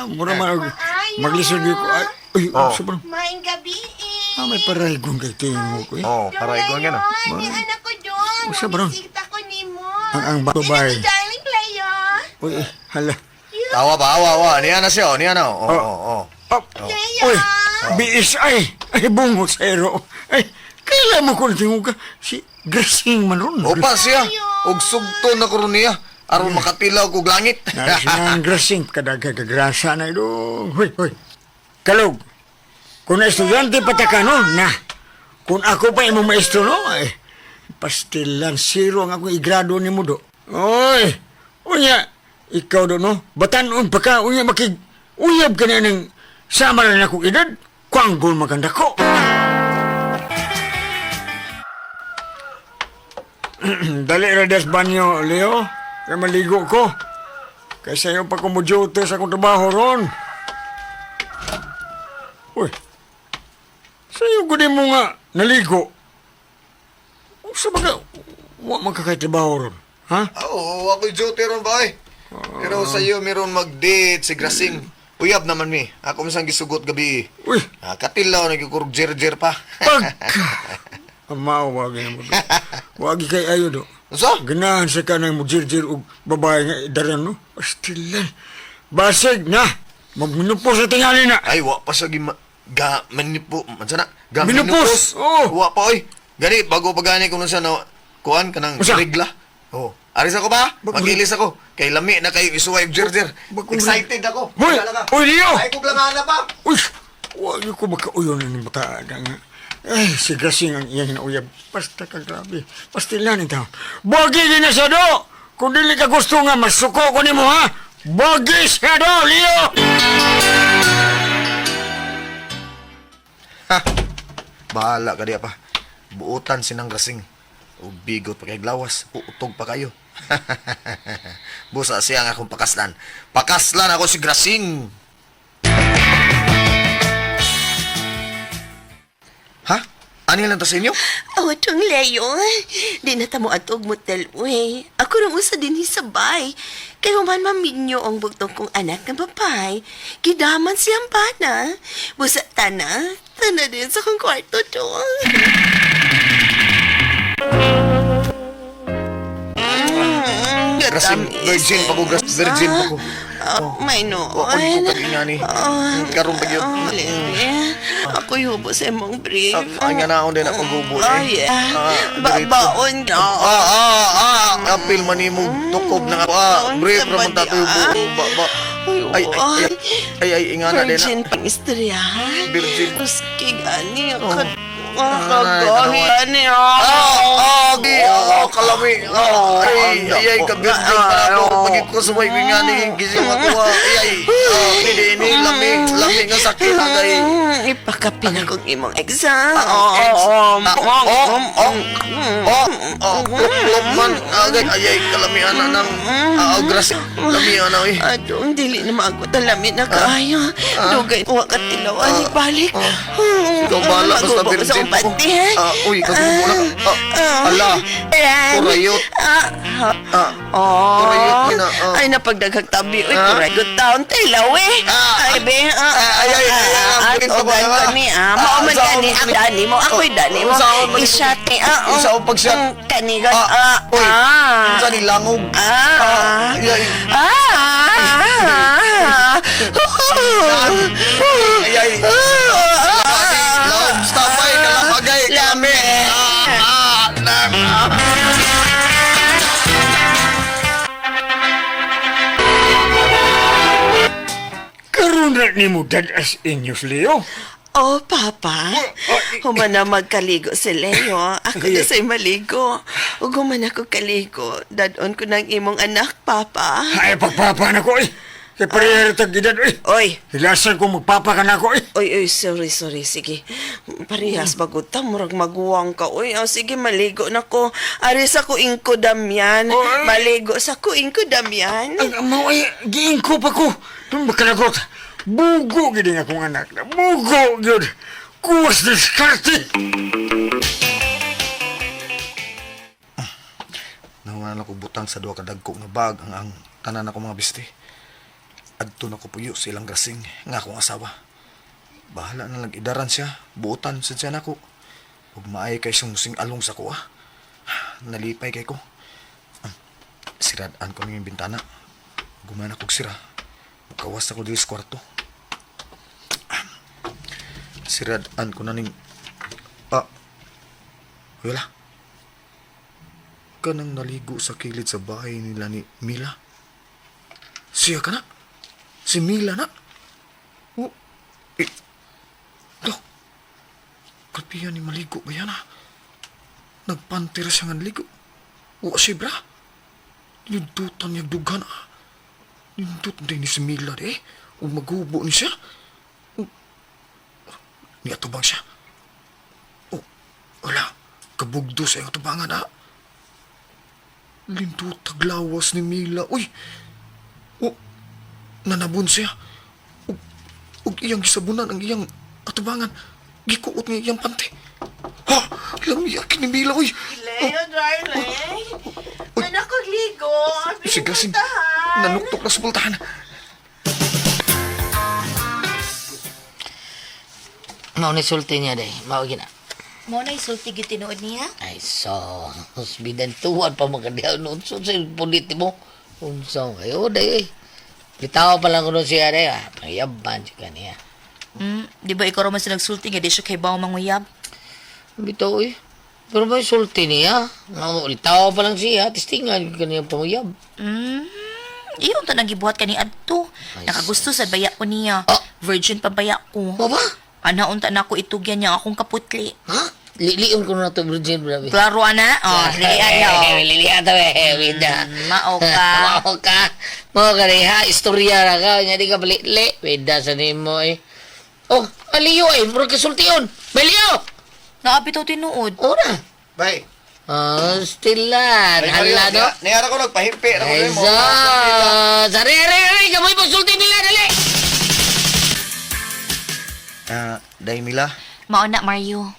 Mura man og maglisod gyud ko. Ay, uy, Oh. sobrang. Maing gabi eh. Ah, may paraygon kay tingog ko eh. Oh, para ikaw nga na. Ni anak ko doon. Usa ba ron? Mamisita ko nimo. Ang babae. Ano, darling Leo? Uy, eh, hala. Tawa pa, awa, awa. Niya na siya, oh. Niya na, oh. Oh, oh, oh. Oh, uy, BSI. Ay, bungo sa ero. Ay, kailan mo ko tingog ka? Si Gracing man ron. Opa siya. Ug sugto na ko ron niya. Aron makatilaw kog langit. Nasa ang Gracing, kadaga kagrasa na ito. Hoy, hoy. Kalog, kung na estudyante pa ta ka, no? Na. Kung ako pa imong maestro, no? Ay, pastilan, zero ang akong igrado ni mo, do. Oy, unya, ikaw do, no? Batanon pa ka, unya, makig, uyab ka na ng sama na akong edad, kwanggol maganda ko. Dali ra das banyo, Leo. Kaya maligo ko. Kaysa iyo pa kumudyute sa akong trabaho ron. Uy, sa'yo ko din mo nga naligo. Sa baga, wa man ka kay trabaho ron. Ha? Oo, oh, ako'y duty ron ba eh. Pero sa iyo meron mag-date si Grasing. Uyab naman mi. Ako misang gisugot gabi. Uy, Ah, katilaw nagkukurog jer-jer pa. pagka! Amaw, wagi na mo do. Wagi kay ayo do. Unsa? Ganahan sa ka ng mujirjir og babae nga idaran, no? Pastilan. Basig na! Magminupos sa tingali na! Ay, wa pa siya gima, ga manipo, mansa na? Ga Minupos! Oo. Wa pa oy. Gani bago pa gani kuno siya na kuan kanang Unsa? regla. Oh. Aris ako ba? Bago- Mag-ilis ako. Kay lami na kayo isuway og jer-jer. Bago- Excited ako. Hoy! Wala ka. Uy, Leo! Ay, kog lang pa. Uy! Wag ko makauyon na ng bata nga. Ay, si Grasing ang iyang nauyab. Basta ka grabe. Pastilan ito. Bogi din na siya do! Kung dili ka gusto nga, masuko ko nimo ha! Bogi siya do, Leo! Ha. Bahala ka diya pa. Buotan sinang gasing. O bigot pa kay glawas. Uutog pa kayo. Busa siya nga akong pakaslan. Pakaslan ako si Grasing. Ha? Ano lang to sa inyo? Awa tong Leo. Di na ta mo atog motel, uy. Ako rang usa din hisabay. Kay human maminyo ang bugtong kong anak nga babay. Gidaman siyang bana. Busa tana, tana din sa kong kwarto to. Grasing, virgin pa ko, virgin pa ko. Oh, may noon. Wa ko ni ko kag-ingani. Karon pa gyud. Oh, Leo. Ako'y hubo sa imong brief. Ah, ay nga na ako din ako gubo eh. Oh, yeah. Ah, diretso. Babaon na. Apil man nimo tukob na nga. Ah, brief ra man tatoy buo. Ba, ba. Ay, ay, ay, ay, ay, ingana din na. Virgin pang istorya. Virgin. Tuskig, ani. Oh. Ay, Kagahi, ani. Ah, ah, ah, kalami. Ah, ay, ay, ay, ka-virgin pa ako. Pagit ko sumay, ingani, gising ako. Ah, ay, ay, ah, ini, ini, lami, lami nga sakit, agay. Ipakapin akong imong exam. Ah, ex. Ah, oh, oh, oh, oh, klop man. Agay, ay, ay, kalamian na ng, ah, grasik, lamian na, eh. Adong, dili na maagot ang lami na kaayo. Dugay, wa ka tilaw, ani balik. Ikaw bahala, basta Magubo ko sa virgin akong ako. panty, ha? Ah, uy, kasubo na. Ah, ala, kurayot. Ah, Ah, Oh. Kurayot yun, ah, ah. Ay, napagdaghag tabi. Uy, Ah? kurayot taon. Tilaw, eh. Ah, Ay, be. Ah, ay, ay, ay, ah, ah, ito ba, tugan ah? ka ni, ah. Ah, Mao man saan gani, man ang ni- dani mo. Ako'y dani mo. Saan man ni- I-shot ni, ah, oh. Saan pag-shot? Kanigan, Ah, ah, uy, ah. Unsa ni langog? Ah. Ah, ay, ay. Ah. Ay, ay. Love, stop ay, kalapagay, kami. Ah, ah, na, ah. Karon na ni mo dadas inyos, Leo. Oh, Papa. Human na magkaligo si Leo. Ako na sa'y maligo. Ug human ako kaligo. Dadon ko ng imong anak, Papa. Ay, pagpapa na ko, eh. Kay pareha tag edad, eh. Oy, Hilasan ko magpapa ka na ko, eh. oy, oy, sorry, sorry. Sige. Parehas bagod ta, murag maguwang ka. Oy, oh, sige, maligo na ko. Ari sa ko ingko damyan. Oy. Maligo sa ko ingko damyan. Ang amaw ay, giing ko pa ko. Tumba kanagot. Bugo gid ang akong anak. Bugo gyud. Kuwas diskarte! Nahuman ako butang sa duha ka dagko nga bag ang tanan ako mga biste. Adto na ko puyo sa ilang grasing nga akong asawa. Bahala na lang idaran siya, buotan sad siya nako. Ug maay kay siyang along sa kuha. Nalipay kay ko. Ah, Siradaan ko ning bintana. Gumana kog sira. Mukawas ako diri sa kwarto. Ah, Siradaan ko na ning ah. Wala ka nang naligo sa kilid sa bahay nila ni Mila? Siya ka na? Si Mila na? Oh, eh, do. Kalpiyan ni maligo ba yan ah? Nagpantira siya nga naligo. Wa siya bra. Nindutan niya dugan ah. Nindut din ni si Mila eh. O magubo ni siya. O, niatubang siya. Oh, wala. Kabugdo sa iyong tubangan ah. Lindot taglawas ni Mila. Uy! O, nanabon siya. Ug, ug iyang gisabunan ang iyang atubangan. Gikuot nga iyang pante. Ha! Lamiak ni Mila, uy! Leo, darling. Uy. Anak ko, ligo. Sigasin. Nanuktok na sa pultahan. Mao ni sulti niya day. Mao gina. Mo na isulti gyud tinuod niya. Ay, so, bidan tuwan pa makadiyaw noon. So, sa punit mo. Unsa kayo, day. eh. Bitaw pa lang ko nun siya, day. Ah, pangiyaban siya kaniya. Di ba ikaw raman sa nagsulti nga di siya kay bawo manguyab? Bitaw, eh. Pero may sulti niya. Nga, Bitaw pa lang siya. Tistingan kaniya panguyab. Iyon to nang gibuhat kani adto. Ay, Nakagusto sa baya ko niya. Ah. Virgin pa baya ko. Ba ba? Ana unta na ako itugyan niya akong kaputli. Ha? Lilion ko na to, Virgin, grabe. Klaro ana? Oh, lilian na. oh. Lilian to, eh. Wida. Mao ka. Mao ka. Mao ka rin, ha? Istorya na ka. Nga di ka balitli. Wida sa nimo, eh. Oh, aliyo, eh. Murag kasultion. May liyo! Naabi to tinuod. Ora. Bay. Ah, still lan. Hala, no? Niyara ko nagpahimpi. Ako Ay, nimo. so. Sari, ari, ari. Kamoy mo sulti nila, dali. Ah, day Mila. Mao na Mario.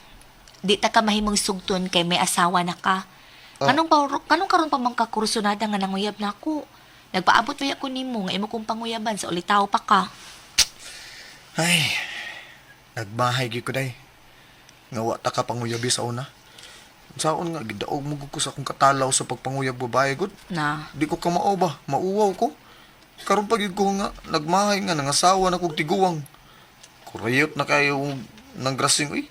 Di ta ka mahimong sugton kay may asawa na ka. Oh. Kanong pa kanong karon pa man ka kursunada nga nanguyab na ako. Nagpaabot pa ko nimo nga imo kong panguyaban sa ulitaw pa ka. Ay, nagbahay gyud ko day. Nga wa ta ka panguyabi sa una. Saon nga gidaog mo gud ko sa akong katalaw sa pagpanguyab babae gud. Na. Di ko kamao ba, mauwaw ko. Karon pa gyud ko nga nagmahay nga nangasawa na kog tiguang. Kurayot na kayo ng grasing uy.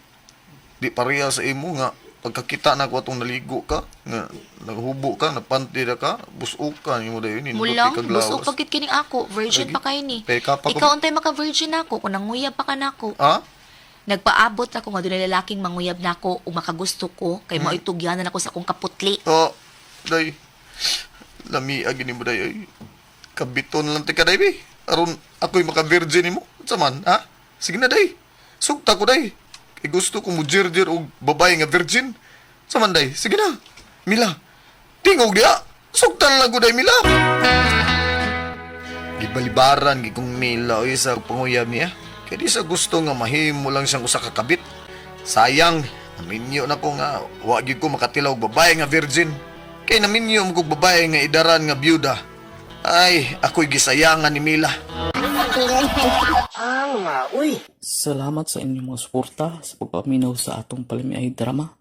Di pareha sa imo nga pagkakita na ko atong naligo ka, nga naghubo ka, napanti na ka, busok ka nimo dayon nindot Mulang, kay kaglawas. busog pagkit kining ako. Virgin Lagi. pa kay ni. Teka, pa ko- Ikaw untay maka-virgin ako kung nanguyab pa ka nako. Ha? Nagpaabot ako nga dunay lalaking manguyab nako ug makagusto ko kay mao itugyanan ako sa akong kaputli. Oh, day. Lami agi nimo day ay. Kabiton lang tika day bi. Aron ako'y maka-virgin nimo. Unsa man, ha? Sige na day. Sugta ko day. Kay gusto ko mo jirjir og babae nga virgin. Unsa man day? Sige na. Mila. Tingog diha. Sugtan lang ko day Mila. Gibalibaran gid kong Mila oy sa panguyab niya. Kay di sa gusto nga mahimo lang siyang usa ka kabit. Sayang, naminyo na ko nga wa gyud ko makatilaw og babae nga virgin. Kay naminyo mo kog babae nga idaran nga byuda. Ay, ako'y gisayangan ni Mila. Salamat sa inyong mga suporta sa pagpaminaw sa atong palamiay drama.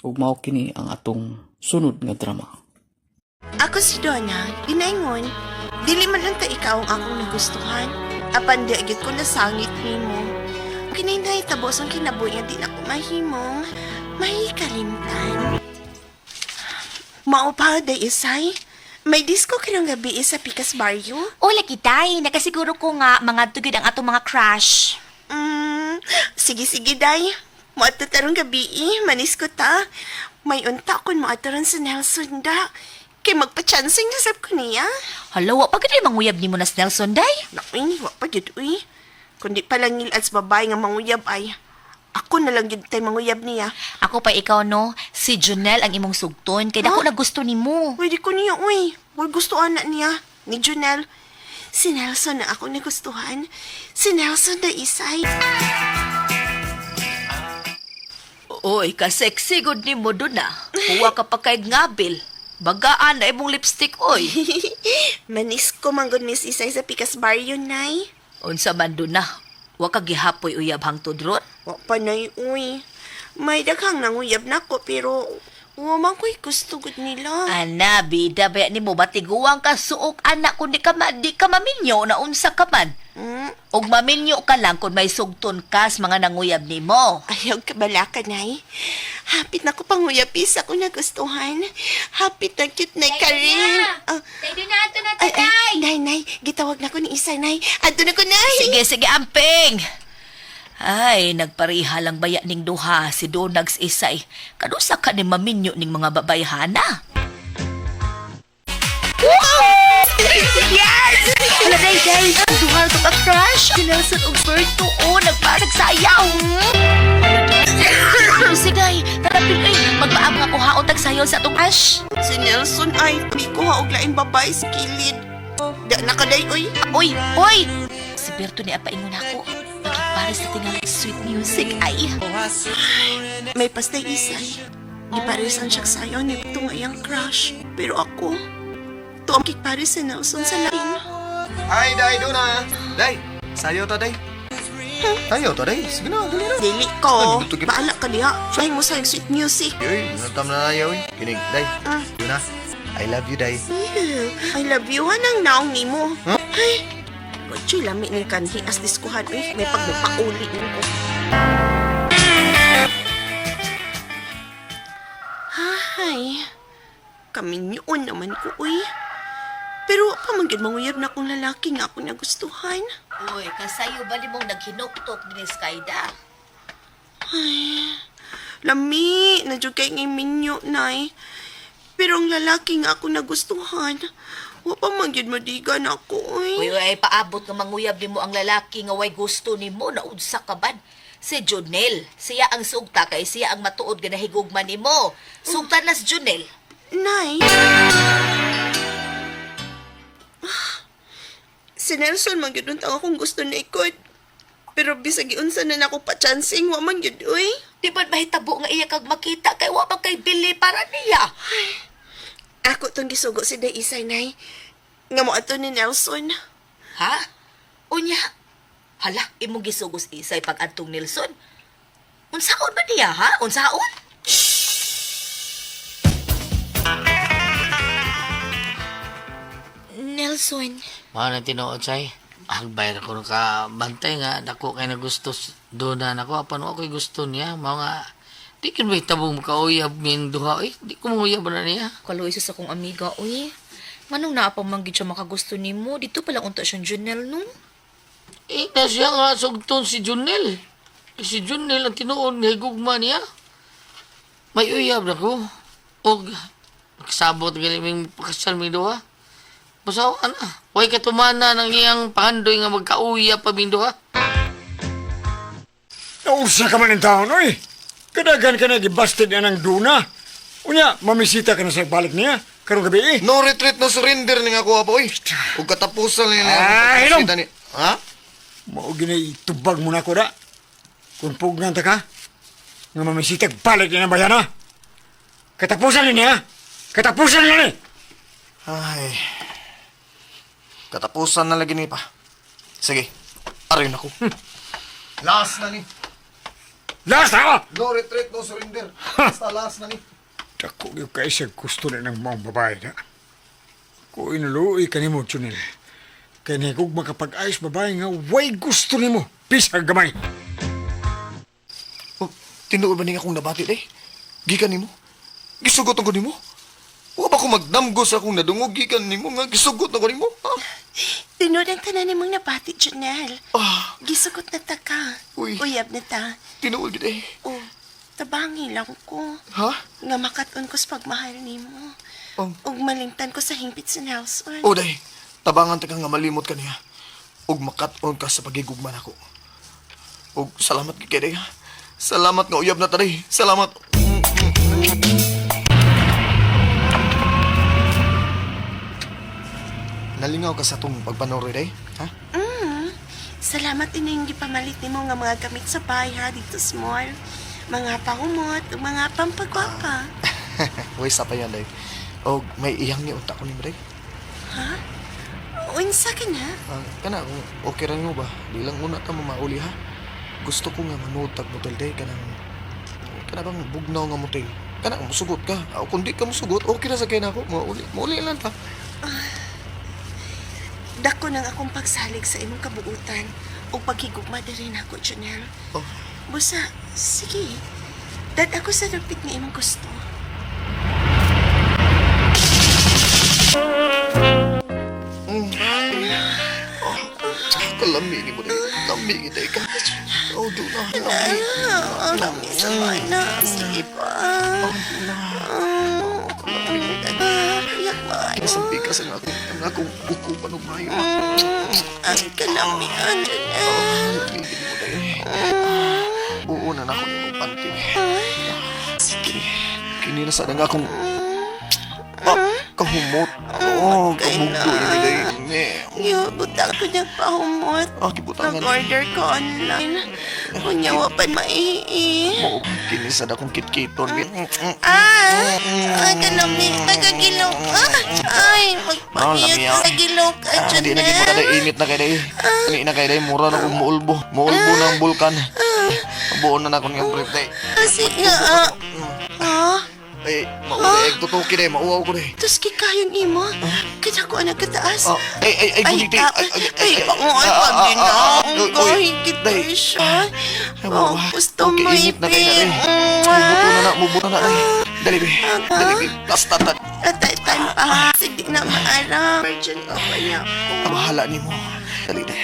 Ug mao kini ang atong sunod nga drama. Ako si Donna, ginaingon. Dili man lang ta ikaw ang akong nagustuhan. Apan di agad ko nasangit nimo. Kinay nahitabo ang kinabuhi nga di na ko mahimong mahikalimtan. Mao pa, day isay. May disco karong gabi sa Picas Barrio. Ola kitay, nakasiguro ko nga mga tugid ang atong mga crush. Sige sige day. Moadto tarong gabi manis ko ta. May unta kun moadto ron sa Nelson da. Kay magpa-chancing na sab ko niya. Hala, wa pa gid manguyab nimo na si Nelson day. Naku, wa pa gyud uy. Kundi pa lang ngilad sa babae nga manguyab ay. Ako na lang gyud tay manguyab niya. Ako pa ikaw no, si Junel ang imong sugton kay dako na gusto nimo. Uy, di ko niya uy. Uy, gusto anak niya. Ni Junel. Si Nelson na ako nagustuhan. Si Nelson na isay. Oy, ka-sexy gud nimo dun ah. Huwa ka pa kay ngabil. Bagaan na imong lipstick, oy. Manis ko manggod Miss Isay sa Pikas Barrio, Nay. Unsa man dun na. Wa ka gihapoy uyab hangtod ron. Wa pa, Nay, uy. May daghang nanguyab nako pero wa man ko'y gusto gud nila. Ana, bida ba nimo batiguang ka suok anak kun di ka ma, di ka maminyo na unsa ka man. Og maminyo ka lang kung may sugton ka sa mga nanguyab nimo. Ayaw ka balaka, Nay. Hapit na ko panguyab isa ko nagustuhan. Hapit na cute na ka rin. Ah, ay, ay, Nay, Nay, gitawag na ko ni Isa, Nay. Adto na ko, Nay. Sige, sige, amping. Ay, nagpareha lang baya ning duha si Donags Isay. Kanusa ka ni maminyo ning mga babayhana? Yes! Hala, day, day! Ang duha na to ka crush! Si Nelson ug Berto, oh, nagparagsayaw! Sige, tarapil ay, magpaam nga kuhaon tagsayaw sa atong crush. Si Nelson ay may kuha og laing babae sa kilid. Da nakaday oy. Uy, uy! Si Berto ni apaingon ako. Pares na tingali sweet music ay. May pastay isay. Giparisan siya sayo ni tunga iyang crush. Pero ako, tuang kikpares si Nelson sa lain. Ay, day, Duna. Day, sayo ta, day. Sayo ta, day. Sige na, dali na. Dili ko. Ay, dito gip- Baala ka diha. Try mo sa sweet music. Uy, natam na na uy. Kinig, day. Ah. Duna, I love you, day. Ew, I love you. Anang naong nimo. Ay, Kutsi, lami ni kanhi as diskuhan. Uy, may pagpapauli nimo. Ay, kaminyoon naman ko, uy. Pero wa pa man gyud manguyab na akong lalaki nga ako nagustuhan. Uy, kasayo ba nimong naghinuktok din Skyda? Lami, na jud kay ngay minyo, nay. Pero ang lalaki nga ako nagustuhan, wa pa man gyud madigan ako, uy. Uy, uy, paabot nga manguyab nimo ang lalaki nga way gusto nimo na unsa ka man. Si Junel, siya ang sugta kay siya ang matuod nga nahigugma nimo. Sugta na si Junel. Nay. Si Nelson man gyud unta akong gusto na ikot. Pero bisag giunsa na nako pa chancing wa man gyud uy. Di ba mahitabo nga iya kag makita kay wa man kay bili para niya. Ako tong gisugo si Day Isay nay. Nga mo ato ni Nelson. Ha? Unya. Hala, imong gisugos isay pag adtong Nelson. Unsaon ba niya ha? Unsaon? Nelson. Mao na tinuod say. Hagbay ra ko ka bantay nga dako kay nagusto duna nako apan wa ko'y gusto niya mao nga di kin may tabong makauyab min duha eh di ko manguyab na niya. Kaluoy sa akong amiga, uy. Manong naa pa man gid siya makagusto nimo, dito pa lang unta siyang Junel no. Eh na siya nga sugton si Junel. Eh, si Junel ang tinuod nga higugma niya. May uyab na ko. Og kasabot gali ming pakasal ming duha. Basaw ana. Way katumana ng iyang pangandoy nga magkauyab pa ming duha. Nausa ka man ng taon, oy. Kadagan ka na gibasted na ng duna. Unya, mamisita ka na sa balik niya. Karong gabi eh. No retreat, no surrender ni nga ako, apa, uy. Ug katapusan nila. Ah, hinom! Ni. Ha? Mao ginay itubag mo na ko da. Kung pugnan ta ka, nga mamisita balik niya ng bayan ha. Katapusan ni niya. Katapusan niya ni. Ay. Katapusan na lagi ni pa. Sige. Aray na ko. Last na ni. Last ha! No retreat, no surrender. Basta last na ni. Dako yung kaisang gusto na ng mga babae na. Ko inuluoy ka nimo, Chunel. Kaya nahigog makapag-ayos babae nga, way gusto nimo. Pisag gamay. Oh, tinuod ba ni akong nabati, day? Gikan nimo? Gisugot ko nimo? Wa ba ko magdamgo sa akong nadungog gikan nimo nga gisugot na ko nimo? Ha? Tinuod ang tanan nimong nabati, Junel. Ah, Gisugot na ta ka. Uy. Uyab na ta. tinuod gid eh. Oh, tabangi lang ko. Ha? Nga makat-on ko sa pagmahal nimo. Oh. Ug malingtan ko sa hingpit si Nelson. Oh, day. Tabangan ta ka nga malimot ka niya. Ug makat-on ka sa pagigugma nako. Ug salamat gid kay day. ha? Salamat nga uyab na ta day. Salamat. Nalingaw ka sa tong pagpanoroy day, ha? Salamat din yung gipamalit nimo nga mga gamit sa bahay ha dito small. Mga pahumot, ug mga pampagwapa. Uy, sa pa yan, day. O, may iyang ni unta ko ni mo, day. Unsa ka na? Ah, kana, kung okay ra nimo ba? Di lang una ta mamauli, ha? Gusto ko nga manood tag motel, day. Kanang, kana bang bugnaw nga motel? Kana, musugot ka. O, kung di ka musugot, okay ra sa kay nako. Mauli, mauli lang ta. Dako nang akong pagsalig sa imong kabuutan ug paghigugma diri nako, Janelle. Oh. Busa, sige. Dad ako sa dapit nga imong gusto. Kalami ni mo, day. Lami kita ka. Oh, do na. Lami. Ah, ang lami sa mana. Sige pa. Oh, do na. Ah, yak maayo. Nasampi ka sa akong, ang akong buko pa nung mayo. Ang kalamian, Janelle. Lami ni mo, day. Oo na na ako ng panty. Sige. Kini na sa nga akong ah, kahumot. Oh, kamugdo ni day. Ne. Yo, butang ko niyang pahumot. Ah, gibutangan. Nag-order ko online. Kunya, wapan maihi. Mo, kini sa akong kitkiton. Ah! Ang kalami. Nagagilok. Ah! Ay, Ah, lami, magpangiyot ah. sa gilok. Ah, di na gid mo day init na kay day. Ini na kay day mura na kong muulbo. Muulbo na ang bulkan. Buon na na akong niyang brief day. Sige, ah. Ah? Ay, mauli ay tutuki day, mauaw ko day. Tapos kikayon imo. Kaya ko anak kataas. Ah, ay ay ay guliti. ah, Ay ay ay, pangoy ah, pag ah, ah, ah, ginaong oy, ko, oy, higit day. siya. Ay, Oh, mawa. gusto Okay, mo init na kay na day. ipin. Mubuto na na, mubuto na day. Dali be. Dali be. Basta ta. Atay-tan pa. Sige na maarap. Virgin pa pa niya Ah, ako. bahala nimo. Dali day.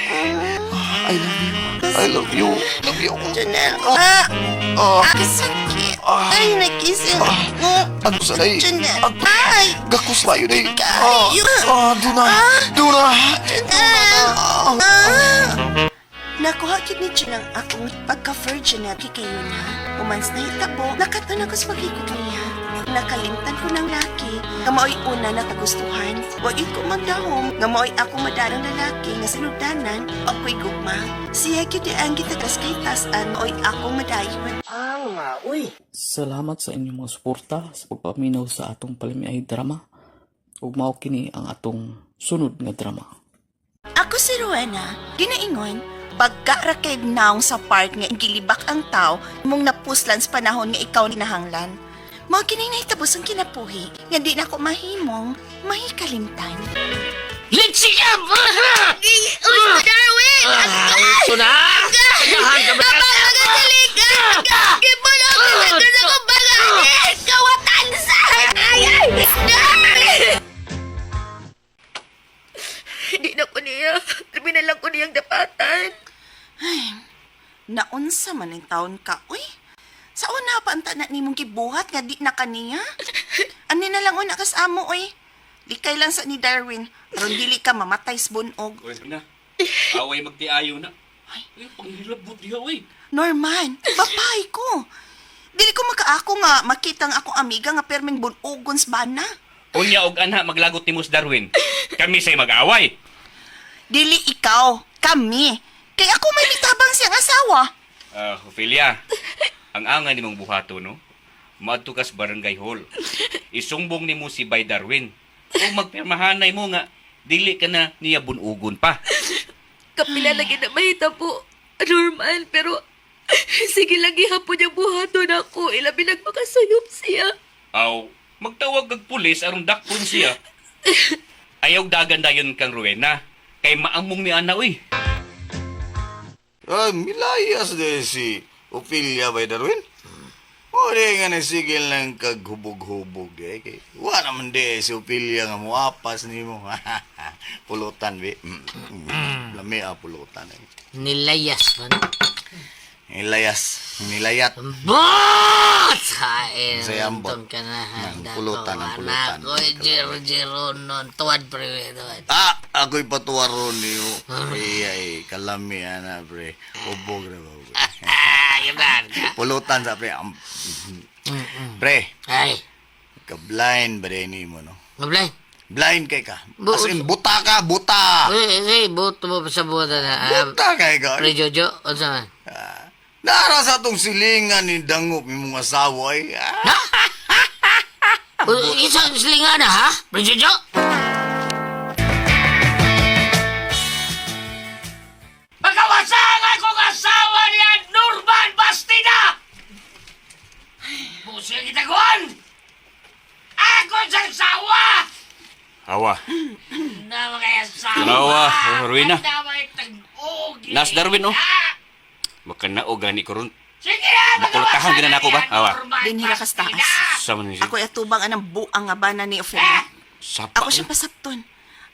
Ah, I love you. I love you. Love you. Janelle. Ah! Ah, Ah, sakit. Ah. Ay, nagising Ah. ako. ano sa day? Janelle. Ang Ay! gakus layo day. Ah, Kayo. ah, do na. Do na. Janelle. Ah. Ah! Nakuha kid ni Jen ang akong pagka-virgin na kikayo na. Umans na hitabo, nakatan ako sa pagkikot niya. Nakalimtan ko ng laki, nga mao'y una na kagustuhan. Wag ko magdahom, nga mao'y ako madarang lalaki nga sinugdanan, ako'y gugma. Siya gyud ang gitagas kay tasan, mao'y akong madayon. Salamat sa inyong mga suporta sa pagpaminaw sa atong palamiay drama. Ug mao kini ang atong sunod nga drama. Ako si Rowena, ginaingon, bagka ra kay naong sa park nga gilibak ang tao mong napuslan sa panahon nga ikaw nahanglan. Mao kini nahitabo ang kinapuhi nga di na ko mahimong mahikalimtan. Litsi ka! Darwin! Gusto na! Gahan ka ba? Kawatan sa! Ay, ay! Hindi na ko niya. Labi na lang ko niyang dapatan. Naunsa man ang taon ka, uy. Sa una pa ang tanan nimong gibuhat nga di na kaniya. Ani na lang una kas amo, uy. Likay lang sa ni Darwin, aron dili ka mamatay sa bunog. Uy, na. Away magtiayo na. Ay, panghilabot diha, uy. Norman, babay ko. Dili ko makaako nga makita ang akong amiga nga perming bunogon sa bana. Unya og anha maglagot ni Mus Darwin. Kami say mag-away. Dili ikaw, kami. Kay ako may mitabang siyang asawa. Ah, Ophelia, ang anga nimong buhato, no? Maadto kas barangay hall. Isumbong nimo si Bay Darwin. O magpirmahanay mo nga dili ka na niya bunugon pa. Kapila lagi na mahita po, Norman, pero sige lagi hapon niya buhaton ako. Ilabi nagmakasayop siya. Aw, magtawag kag pulis aron dakpon siya. Ayaw dagan dayon kang Rowena. Kay maamong ni ana uy. Ay, milayas de si Ophelia by Darwin. O di nga nasigil ng kaghubog-hubog eh. Kay, wa naman di si Ophelia nga muapas nimo. Pulutan, be. Lami ah, pulutan eh. Nilayas man. Nilayas. Nilayat. Bot! Hain. Sa ambot. Unton ka na. Ang pulutan, ang pulutan. Ako, jero-jero nun. Tuwad, pre. Tuwad. Ah, ako'y patuwaron niyo. Ay, ay, kalami ana, pre. Hubog na ba, pre? Ah, ganaan ka. Pulutan sa pre. Pre, Ay, ka-blind ba din mo, no? mablay. Blind kay ka. As in, buta ka, buta! Uy, uy, buto mo pa sa buta na. Ah, Buta kay ka. Pre Jojo, unsa man? Ah, Nara sa atong silingan ni Dangop imong asawa ay. Ah. Isang silingan na, ha? Jojo? Pagkawasang akong asawa niya, Norman Bastida! Puso yung kitaguan! Ako siyang sawa! Hawa. Nawa kaya sawa! Tanawa, Rowena. Nawa'y tag-ugi! Nas Darwin, oh. Makanaog gani ko ron. Sige na! Makulatahan gina nako ba? Hawa. Dinhira kas taas. Sa man ni Ako'y atubang anang buang nga bana ni Ophelia. Sapa. Ako siyang pasabton.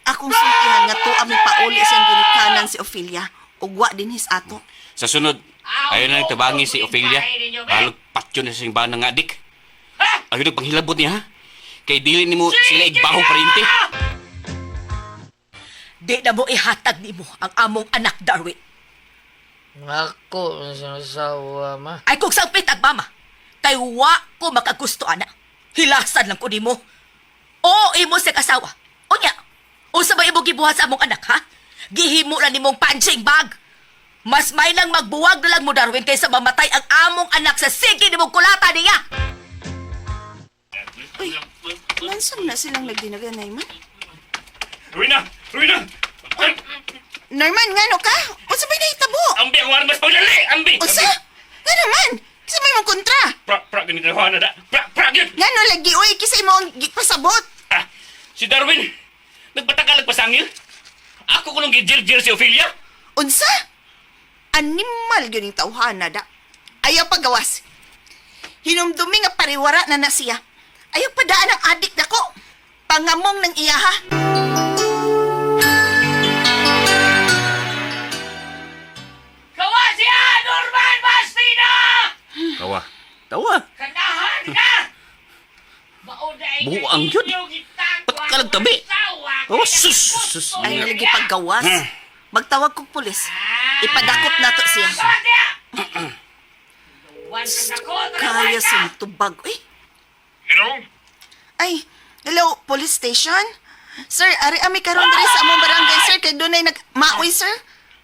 Akong sultihan nga tuwa mi pauli siyang ginikanan si Ophelia. Ug wa din his ato. Sa sunod, ayaw na tabangi si Ophelia. Halog patyo na siyang bana nga adik. Ayaw na panghilabot niya, ha? Kay dili nimo sila igbaho parente. Di na mo ihatag nimo ang among anak, Darwin. Ako, sinasawa, ma. Ay kung sangpit ang mama, kay wa ko makagusto ana. Hilasan lang ko nimo. Oo, imo sa asawa. Unya, unsa ba imo gibuhat sa among anak, ha? Gihimo na nimong punching bag. Mas may lang magbuwag na lang mo, Darwin, kaysa mamatay ang among anak sa sige nimong kulata niya. Uy, nansam na silang nagdinaga, Norman? Rowena! Rowena! Norman, ngano ka? Unsa ba'y nahitabo? Ambi ang armas pagdali! Ambi! Unsa? Ngano man? Kinsa may mong kontra? Pra, pra, ganito na da. Pra, pra, yun! Ngano lagi oy kisa imo ang gipasabot? Ah, si Darwin! Nagpatakalag pasangil? Ako kunong gijir-jir si Ophelia? Unsa? Animal gyud ning tawhana da. Ayaw pagawas. Hinumdumi nga pariwara na na siya. Ayaw padaan ang adik nako. Pangamong ng iya ha. Kawa siya, Norman Bastida! Tawa. Tawa. Kanahan ka! Mauna ay Buang yun. Patakalag tabi. Oh, sus, sus. Ayaw lagi paggawas. Magtawag kog pulis. Ipadakop nato siya. Kaya sa tubag. Uy. Hello? Ay, hello, police station? Sir, ari ami karon diri sa among barangay, sir, kay dunay nag maoy, sir.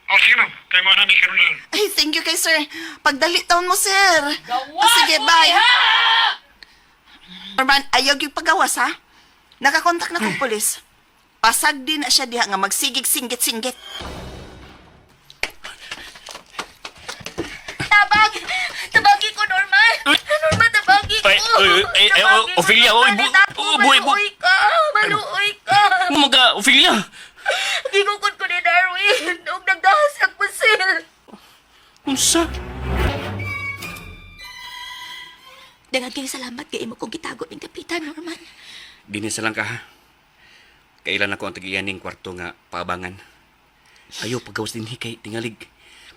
Oh, sige ma'am. Kay mo na ni karon lang. Ay, thank you kay sir. Pagdali taon mo, sir. Ah, sige, bye. Norman, ayaw gyud pagawas, ha? Nakakontak na kong pulis. Pasag din na siya diha nga magsigig singgit-singgit. Tabag! Tabagi ko, Norman! Norman, tabagi ko! Ay, ay, ay, ay, Tabagi ko, Ophelia, oy, Norman. Ako, buhi, bu- Maluoy ka! Maluoy ka! Mga Ophelia! Gigukod ko ni Darwin! Huwag nagdahas ang pusil! Unsa? Daghang kayong salamat kay imo kong gitago ning kapitan, Norman. Dinisa lang ka ha. Kailan ako ang tagiyan ning kwarto nga paabangan. Ayaw pagawas din kay tingalig.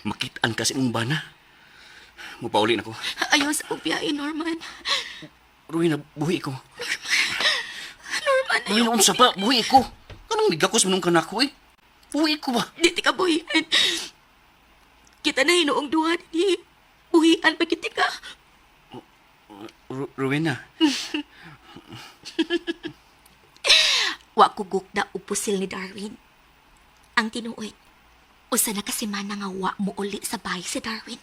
Makitaan ka sa imong bana. Mupauli na ko. Ayaw sa ubiyain, Norman. Rowena, buhi ko. Norman, ayaw. Rowena, unsa pa? Buhi ko. Kanang nigakos manong kanako eh. Buhi ko ba? Di ti ka buhian. Kita na hinuong duha ni buhian pa kita ka. Rowena, Wa ko gukda og pusil ni Darwin. Ang tinuod, usa na ka semana nga wa mo uli sa bahay si Darwin.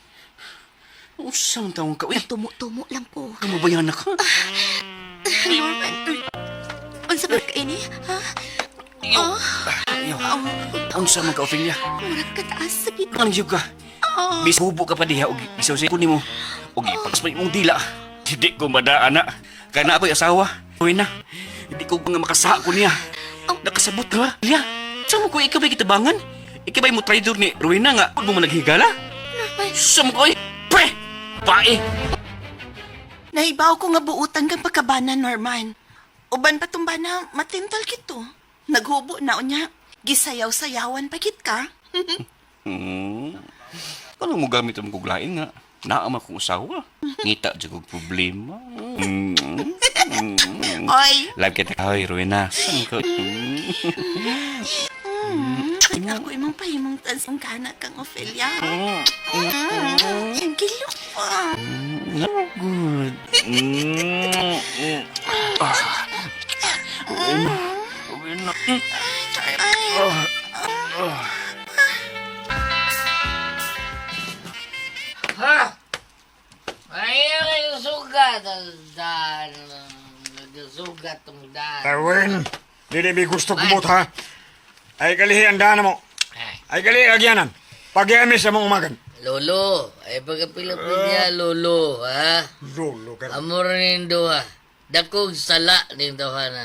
unsa man taong ka? Uy, Nagtumo-tumo lang ko. kamabayan na ka. Norman, unsa ba ka ini? Ha? Ayaw. Unsa man ka, Ophelia? Murag kataas sa gid. Anong yug ka? Bis hubo ka pa diha og isaw sa nimo. Og ipags pa imong dila. Hindi ko madaan na. Kaya na ako'y asawa. Rowena, hindi ko nga makasaha ko niya. Nakasabot ka ba? Niya. Sa mo ko ikaw ba'y kitabangan? Ikaw ba'y mo traidor ni Rowena nga huwag mo man naghigala? Sa mo ko ay, pre! Pae! Nahibaw ko nga buutan kang pagkabana, Norman. Uban pa tumbana, matintal kito. Naghubo na unya. Gisayaw-sayawan pa kit ka. Ano mo gamit ang kuglain nga? Naama kong asawa. Ngita dyan kong problema. Oy, Love kita. Ay, Rowena. Saan ka? Ako imong pahimong tansong kana kang Ophelia. Ang gilok pa. No good. Rowena. Ay, Ha? atong daan. Darwin, dili mi gusto kumot ha. Ay kalihi ang dana mo. Ay kalihi agyanan. Pagyami sa mong umagan. Lolo, ay pagkapila-pila, lolo, ha? Lolo ka. Amor ning duha. Dakog sala ning duha na.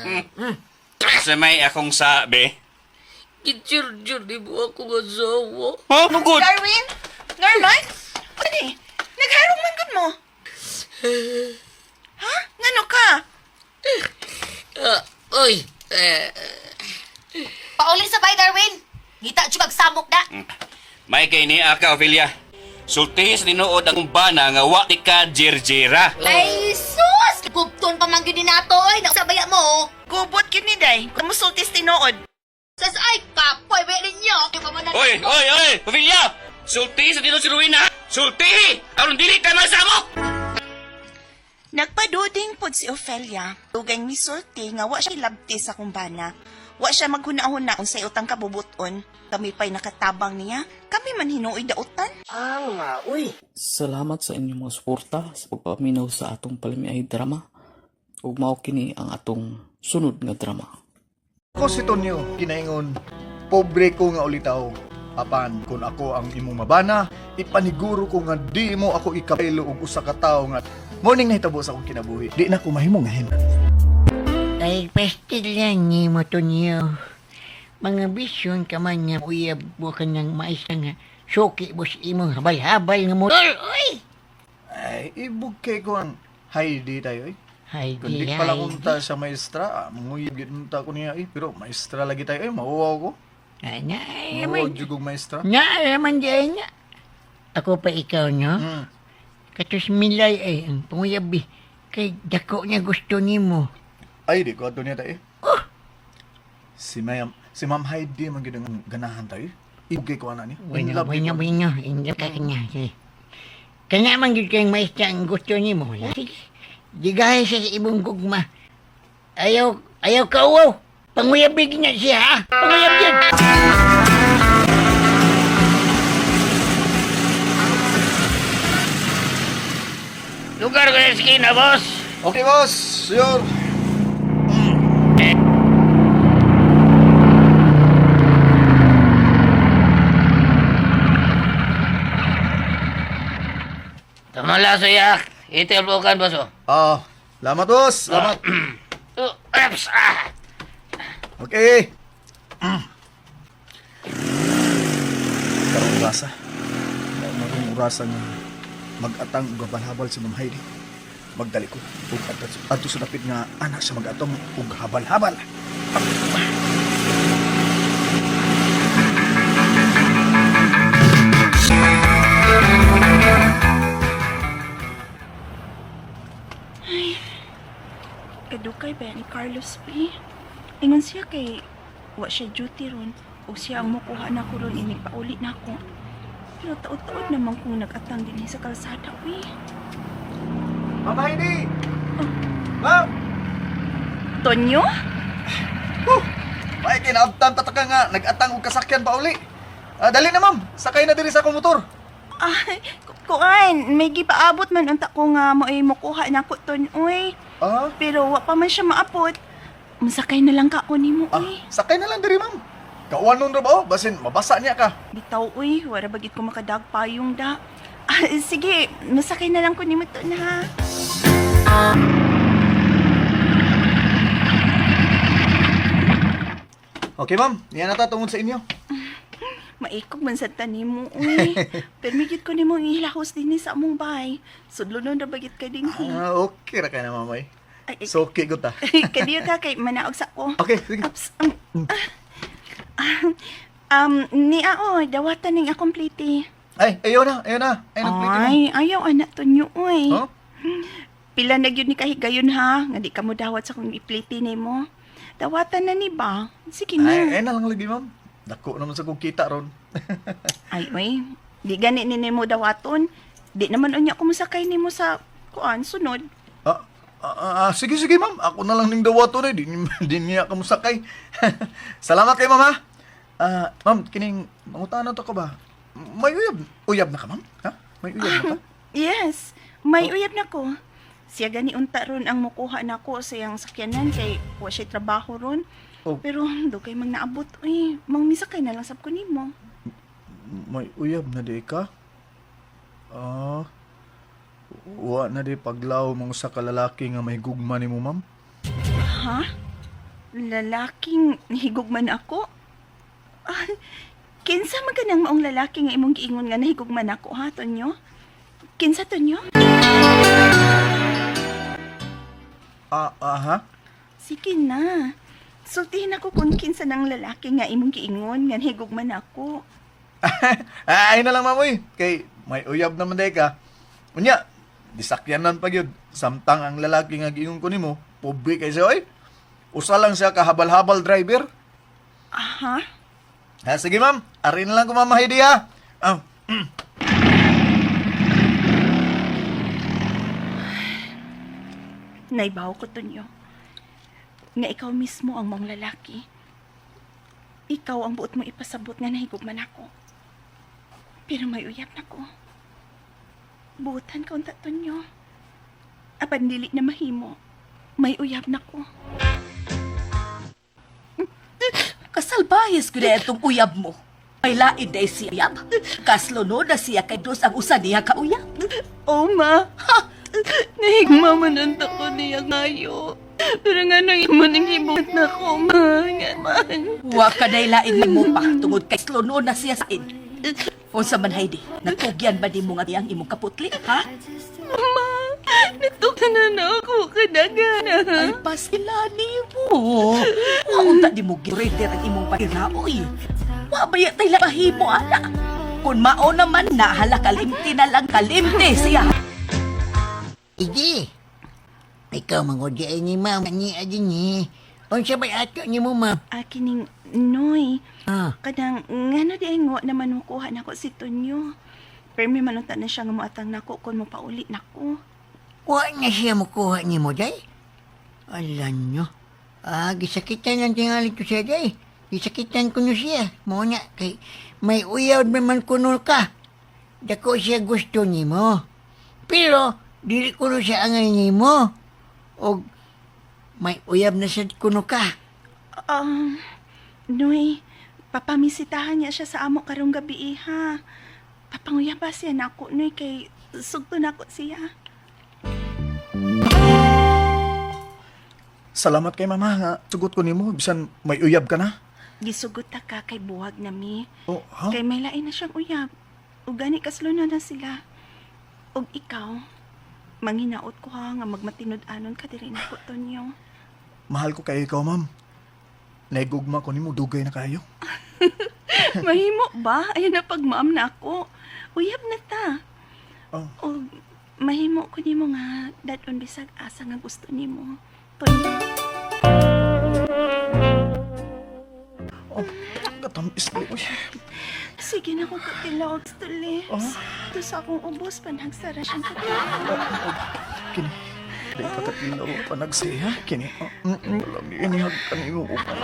Sa may akong sabi. Gitsur-jur, di mo ako asawa. Ha? Mugod? Darwin? Norman? Ani, nagharong man gud mo. Ha? Ngano ka? Ah, oy, eh, Pauli sa bay, Darwin. Ngita jud magsamok na. May kay ni aka, Ophelia. Sultihi sa tinuod ang bana nga wa ti ka jirjira. Ay, sus! Gupton pa man gyud ni nato oy. Sabaya mo. oh. Gubot gyud ni day. Kumusultis tinuod. Sas ay kapoy ba ninyo? Oy, oy, oy, Ophelia! Sultihi sa tinuod si Rowena! Sultihi! Aron dili ka magsamok! Nagpaduding pod si Ophelia. Dugay misulti nga wa siya labti sa kumbana. Wa siya maghuna-huna unsay utang kabubuton. Kami pa'y nakatabang niya. Kami man hinuoy dautan. Salamat sa inyong mga suporta sa pagpaminaw sa atong palamiay drama. Ug mao kini ang atong sunod nga drama. Ako si Tonyo, kinaingon, pobre ko nga ulitaw. Apan, kung ako ang imong mabana, ipaniguro ko nga di mo ako ikapelo og usa ka tawo nga morning nahitabo sa akong kinabuhi. Di na ko mahimo nga Ay, pastil yan ni mo to niyo. Mga bisyon ka man nga uyab mo ka ng maisa nga suki mo sa imong habal-habal nga motor. Uy! Ay, ibog kay ko ang Heidi tayo eh. Ay, Kung di di, pala ay. kung ta sa maestra, manguyab gyud ta ko niya eh. Pero maestra lagi tayo eh, mauwaw ko. Ay, na, ay, Mauwaw man. jud kog maestra. Na, ay, man di ay na. Ako pa ikaw, no? Mm. Katos milay ay ang panguyab eh. Kay dako niya gusto nimo. Ay, di ko ato niya tayo eh. Si Ma'am, si Ma'am Heidi man gyud ang ganahan tayo. eh. Ibog kay ko ana niya. In Bueno, love bueno, gyud ko. bueno. In love ka kanya. Sige. Kanya man gyud kayong maestra ang gusto nimo. Sige. Digahe siya sa imong gugma. Ayaw, ayaw ka uwaw. Panguyabig niya siya, ha? Panguyab yun. Lugar ko sa eskina, boss. Okay, boss. Sure. Tama lang, suya. Ito yung bukan, boss, oh. Ah, salamat boss. Salamat. Oh, ups, ah. Okay. Karong orasa. Karong orasa nga mag-atang ug habal-habal si Ma'am Heidi. Magdali ko ug adto sa dapit nga anak sa mag-atong ug habal-habal. Kadukay ba ni Carlos P? Ingon siya kay wa siya duty ron o siya ang mukuha na ko ron inig pauli na ako. Pero taod-taod naman kung nag-atang din sa kalsada, uy. Ma'am Heidi! Ma'am! Tonyo? Huh! May kinaabtan pataka nga nag-atang og kasakyan pa uli. Ah, dali na ma'am, sakay na diri sa akong motor. Ay, kuan, may gipaabot man unta ko nga mo ay mukuha na ko ton, uy. Ah, Pero wa pa man siya maabot. Masakay na lang ka ko nimo, ah, uy. sakay na lang diri ma'am. Kauwanon ra ba oh? Basin mabasa niya ka. Bitaw, uy, wala bagit ko makadagpayong da. Ah, sige, masakay na lang ko nimo ton ha. Okay ma'am, niya na ta tungod sa inyo. Maikog man sa tanimo, uy. Pero may ko nimo ang ihilahos dinhi sa among bahay. Sudlo nun ra bagit ka dinhi. Ah, okay ra kay na mamay. Ay, ay, So okay gud ta. kadiyo ta kay manaog sa ko. Okay, sige. Ups, ni ao, dawatan ning akong plate. Ay, ayaw na, ayaw na. Ay, nagplate mo. Ay, ayaw anak to nyo, uy. Huh? Pila na gyud ni kahigayon ha, nga di ka mo dawat sa kong iplate nimo. Dawatan na ni ba? Sige na. Ay, ay na lang lagi, ma'am. Dako naman sa kong kita ron. Ay, uy. Di gani ni nimo dawaton. Di naman unya ko mosakay nimo sa kuan sunod. Ah, ah, ah, sige, sige, ma'am. Ako na lang ning dawato na. Di, di niya ka musakay. Salamat kay ma'am, ha? Ah, ma'am, kining mangutana to ka ba? May uyab, uyab na ka, ma'am? Ha? May uyab na ka? Yes, may uyab na ko. Siya gani unta ron ang mukuha nako sa iyang sakyanan kay wa siya trabaho ron. Oh. Pero dugay mang naabot uy, mangmisakay na lang sab ko nimo. May uyab na di ka? Ah. Wa na di paglaw mong sa kalalaki nga may gugma nimo, ma'am. Ha? Lalaking nahigugman ako? Ah, kinsa man ka nang maong lalaki nga imong giingon nga nahigugman ako ha, Tonyo? Kinsa, Tonyo? Ah, aha. Sige na. Sultihin ako kung kinsa ng lalaki nga imong giingon nga nahigugman ako. Ah, ayun na lang, ma'am, uy. Kay may uyab naman di ka. Unya, disakyanan pa gyud. Samtang ang lalaki nga giingon ko nimo, pobre kay siya, oy. Usa lang siya kahabal-habal driver. Aha. Ha, sige, ma'am. Ari na lang ko, Ma'am Heidi, ha. Ah, Naibaw ko, Tonyo. Nga ikaw mismo ang mong lalaki. Ikaw ang buot mo ipasabot nga nahigugman ako. Pero may uyab na ko. Buotan ka unta, Tonyo. Apan dili na mahimo. May uyab na ko. Kasalbayes ko na itong uyab mo. May lain na si uyab. Kaslo na siya kay dos ang usa niya ka uyab. Oh, ma. Nahigma man ang ko niya ngayo. Pero nga nang imo nang hibot na ko, ma. Nga man. Wa ka na lain mo pa tungod kay slono na siya sa in. Unsa man Heidi, natugyan ba di mo nga diyang imong kaputli, ha? Ma, natukan na ako kadagana. Ay pasila nimo. Wa unta di mo gireter ang imong pagiraoy. Wa ba ya tay lahimo ana? Kun mao naman na hala kalimti na lang kalimti siya. Idi. Ikaw mangod di ni ma'am ni adi ni. Unsa bay ato ni mo ma'am? Akining Noy. Ah, Kanang ngano di ay ngo naman mukuha nako si Tonyo. Pero may manunta na siya nga moatang nako kung mopauli nako. wa na siya mukuha ni mo day. Ala nyo. Ah, gisakitan lang tingali ko siya day. Gisakitan ko no siya. Mo na kay may uyaw man kuno ka. Dako siya gusto nimo. Pero dili ko no siya angay nimo. Og may uyab na sad kuno ka. Noy, papamisitahan niya siya sa amo karong gabi eh, ha. Papanguya ba siya nako, Noy, kay sugto nako siya. Salamat kay mama nga. Sugot ko nimo bisan may uyab ka na. Gisugot ta ka kay buwag na mi. Oh, ha? Kay may lain na siyang uyab. Ug gani kaslo na na sila. Ug ikaw, manghinaot ko ha nga magmatinud-anon ka diri nako, Tonyo. Mahal ko kayo ikaw, ma'am. Naigugma ko nimo dugay na kayo. Mahimo ba? Ayun na pagmaam na ako. Uyab na ta. Oh. O mahimo ko nimo nga dadon bisag asa nga gusto nimo. Tonyo. Oh, katamis ko. Uy. Sige na ko katilog sa lips. Ito sa akong ubos panagsara siyang katilog. Kini. Di ka katilaw pa nagsiya. Kini. Oh, Alam niyo, inihag ka nimo upan.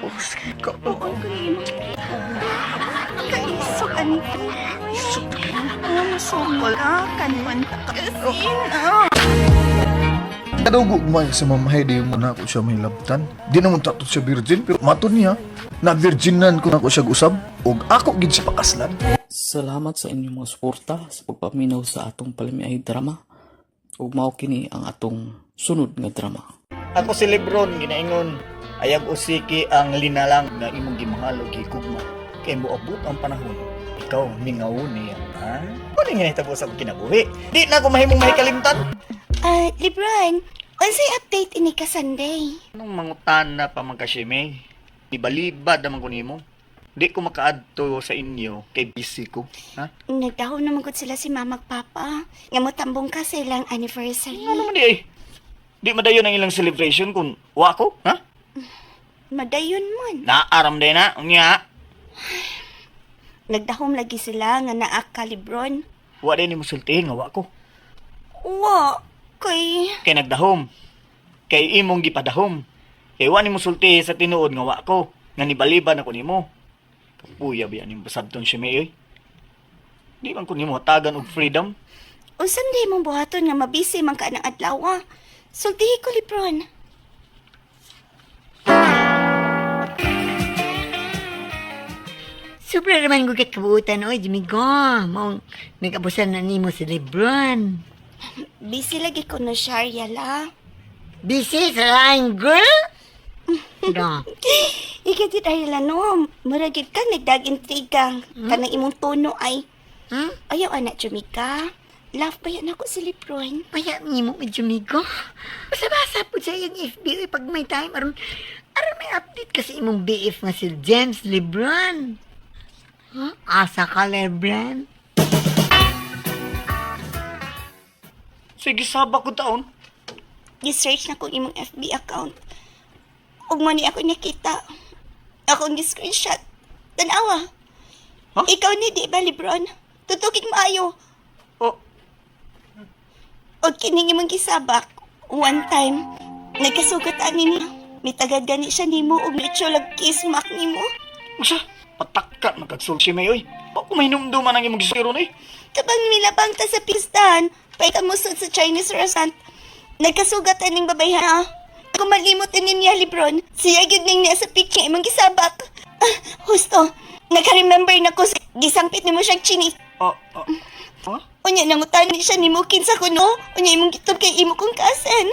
Oh, sige ka. Oo, ko nimo. Kaisog ani ko. Ang musukol ka, kanuan ta kasin. Ah. Kadugo man sa Ma'am Heidi mo na ako siya may labtan. Di naman tato siya virgin pero maton niya na virginan ko na ako siya usab ug ako gid siya pakaslan. Salamat sa inyong mga suporta sa pagpaminaw sa atong palamiay drama. Ug mao kini ang atong sunod nga drama. Ako si Lebron ginaingon ayag usiki ang linalang nga imong gimahal ug gigugma kay moabot ang panahon ikaw mingawon niya ha. Kunin nga nahitabo sa akong kinabuhi, di na ako mahimong mahikalimtan. Ah, Lebron, unsay update ini ka Sunday? Anong mangutana pa man ka Shimei? Ibalibad naman ko nimo. Di ko makaadto sa inyo kay busy ko, ha? Nagdahom naman gud sila si mama ag papa. Nga motambong ka sa ilang anniversary. Ano man di ay? Di madayon ang ilang celebration kung wa ko, ha? Madayon man. Naaram din na, unya. Nagdahom lagi sila nga naa ka, Lebron. Wa din nimo sultihin nga wa ko. Wa, kay Kay nagdahom. Kay imong gipadahom. Kay wa nimo sultihi sa tinuod nga wa ko, nga nibaliban ako nimo. Kapuya ba nimo pasabton si May oy? Di man ko nimo hatagan og freedom. Unsa man mong buhaton nga mabisi man ka ng adlaw? Sultihi ko, Lebron. Sobra naman ko kabuutan, oy, Jimigo. Maong nag-abusan na nimo si Lebron. Busy lagi ko na siya, Ariela. Busy sa laing girl? Da. Ikatid, Ariela, no. Muragid ka, nagdag-intriga. Kanang imong tono ay. Hmm? Ayaw, anak, Jumika. Love pa yan ako si Lebron. Paya nimo mi Jumigo. Basa-basa po sa iyang FB oy, pag may time aron aron may update kasi imong BF nga si James Lebron. Huh? Asa ka Lebron? Sige, saba ko taon. Gi-search na kong imong FB account. Ug mo ni ako nakita. Akong gi-screenshot. Tanawa. Huh? Ikaw ni di ba, Lebron? Tutukig maayo. Oh, Og kining imong gisabak. One time, nagkasugat ani niya. Mitagad gani siya nimo og mutual kiss mak nimo. unsa? Patakka magkagsulti may oy. Wa ko mahinumduman ang imong gisiro ni. Kabang milabang ta sa pistahan, paita mo sud sa Chinese restaurant. Nagkasugat aning babay ha. Kung malimot ani niya, Lebron, siya gyud ning niya sa picture imong gisabak. Ah, husto, naka-remember na ko sa gisangpit nimo siyang chini. Oh, oh. Huh? Unya nangutan ni siya nimo kinsa kuno. Unya imong gitub kay imo kong cousin.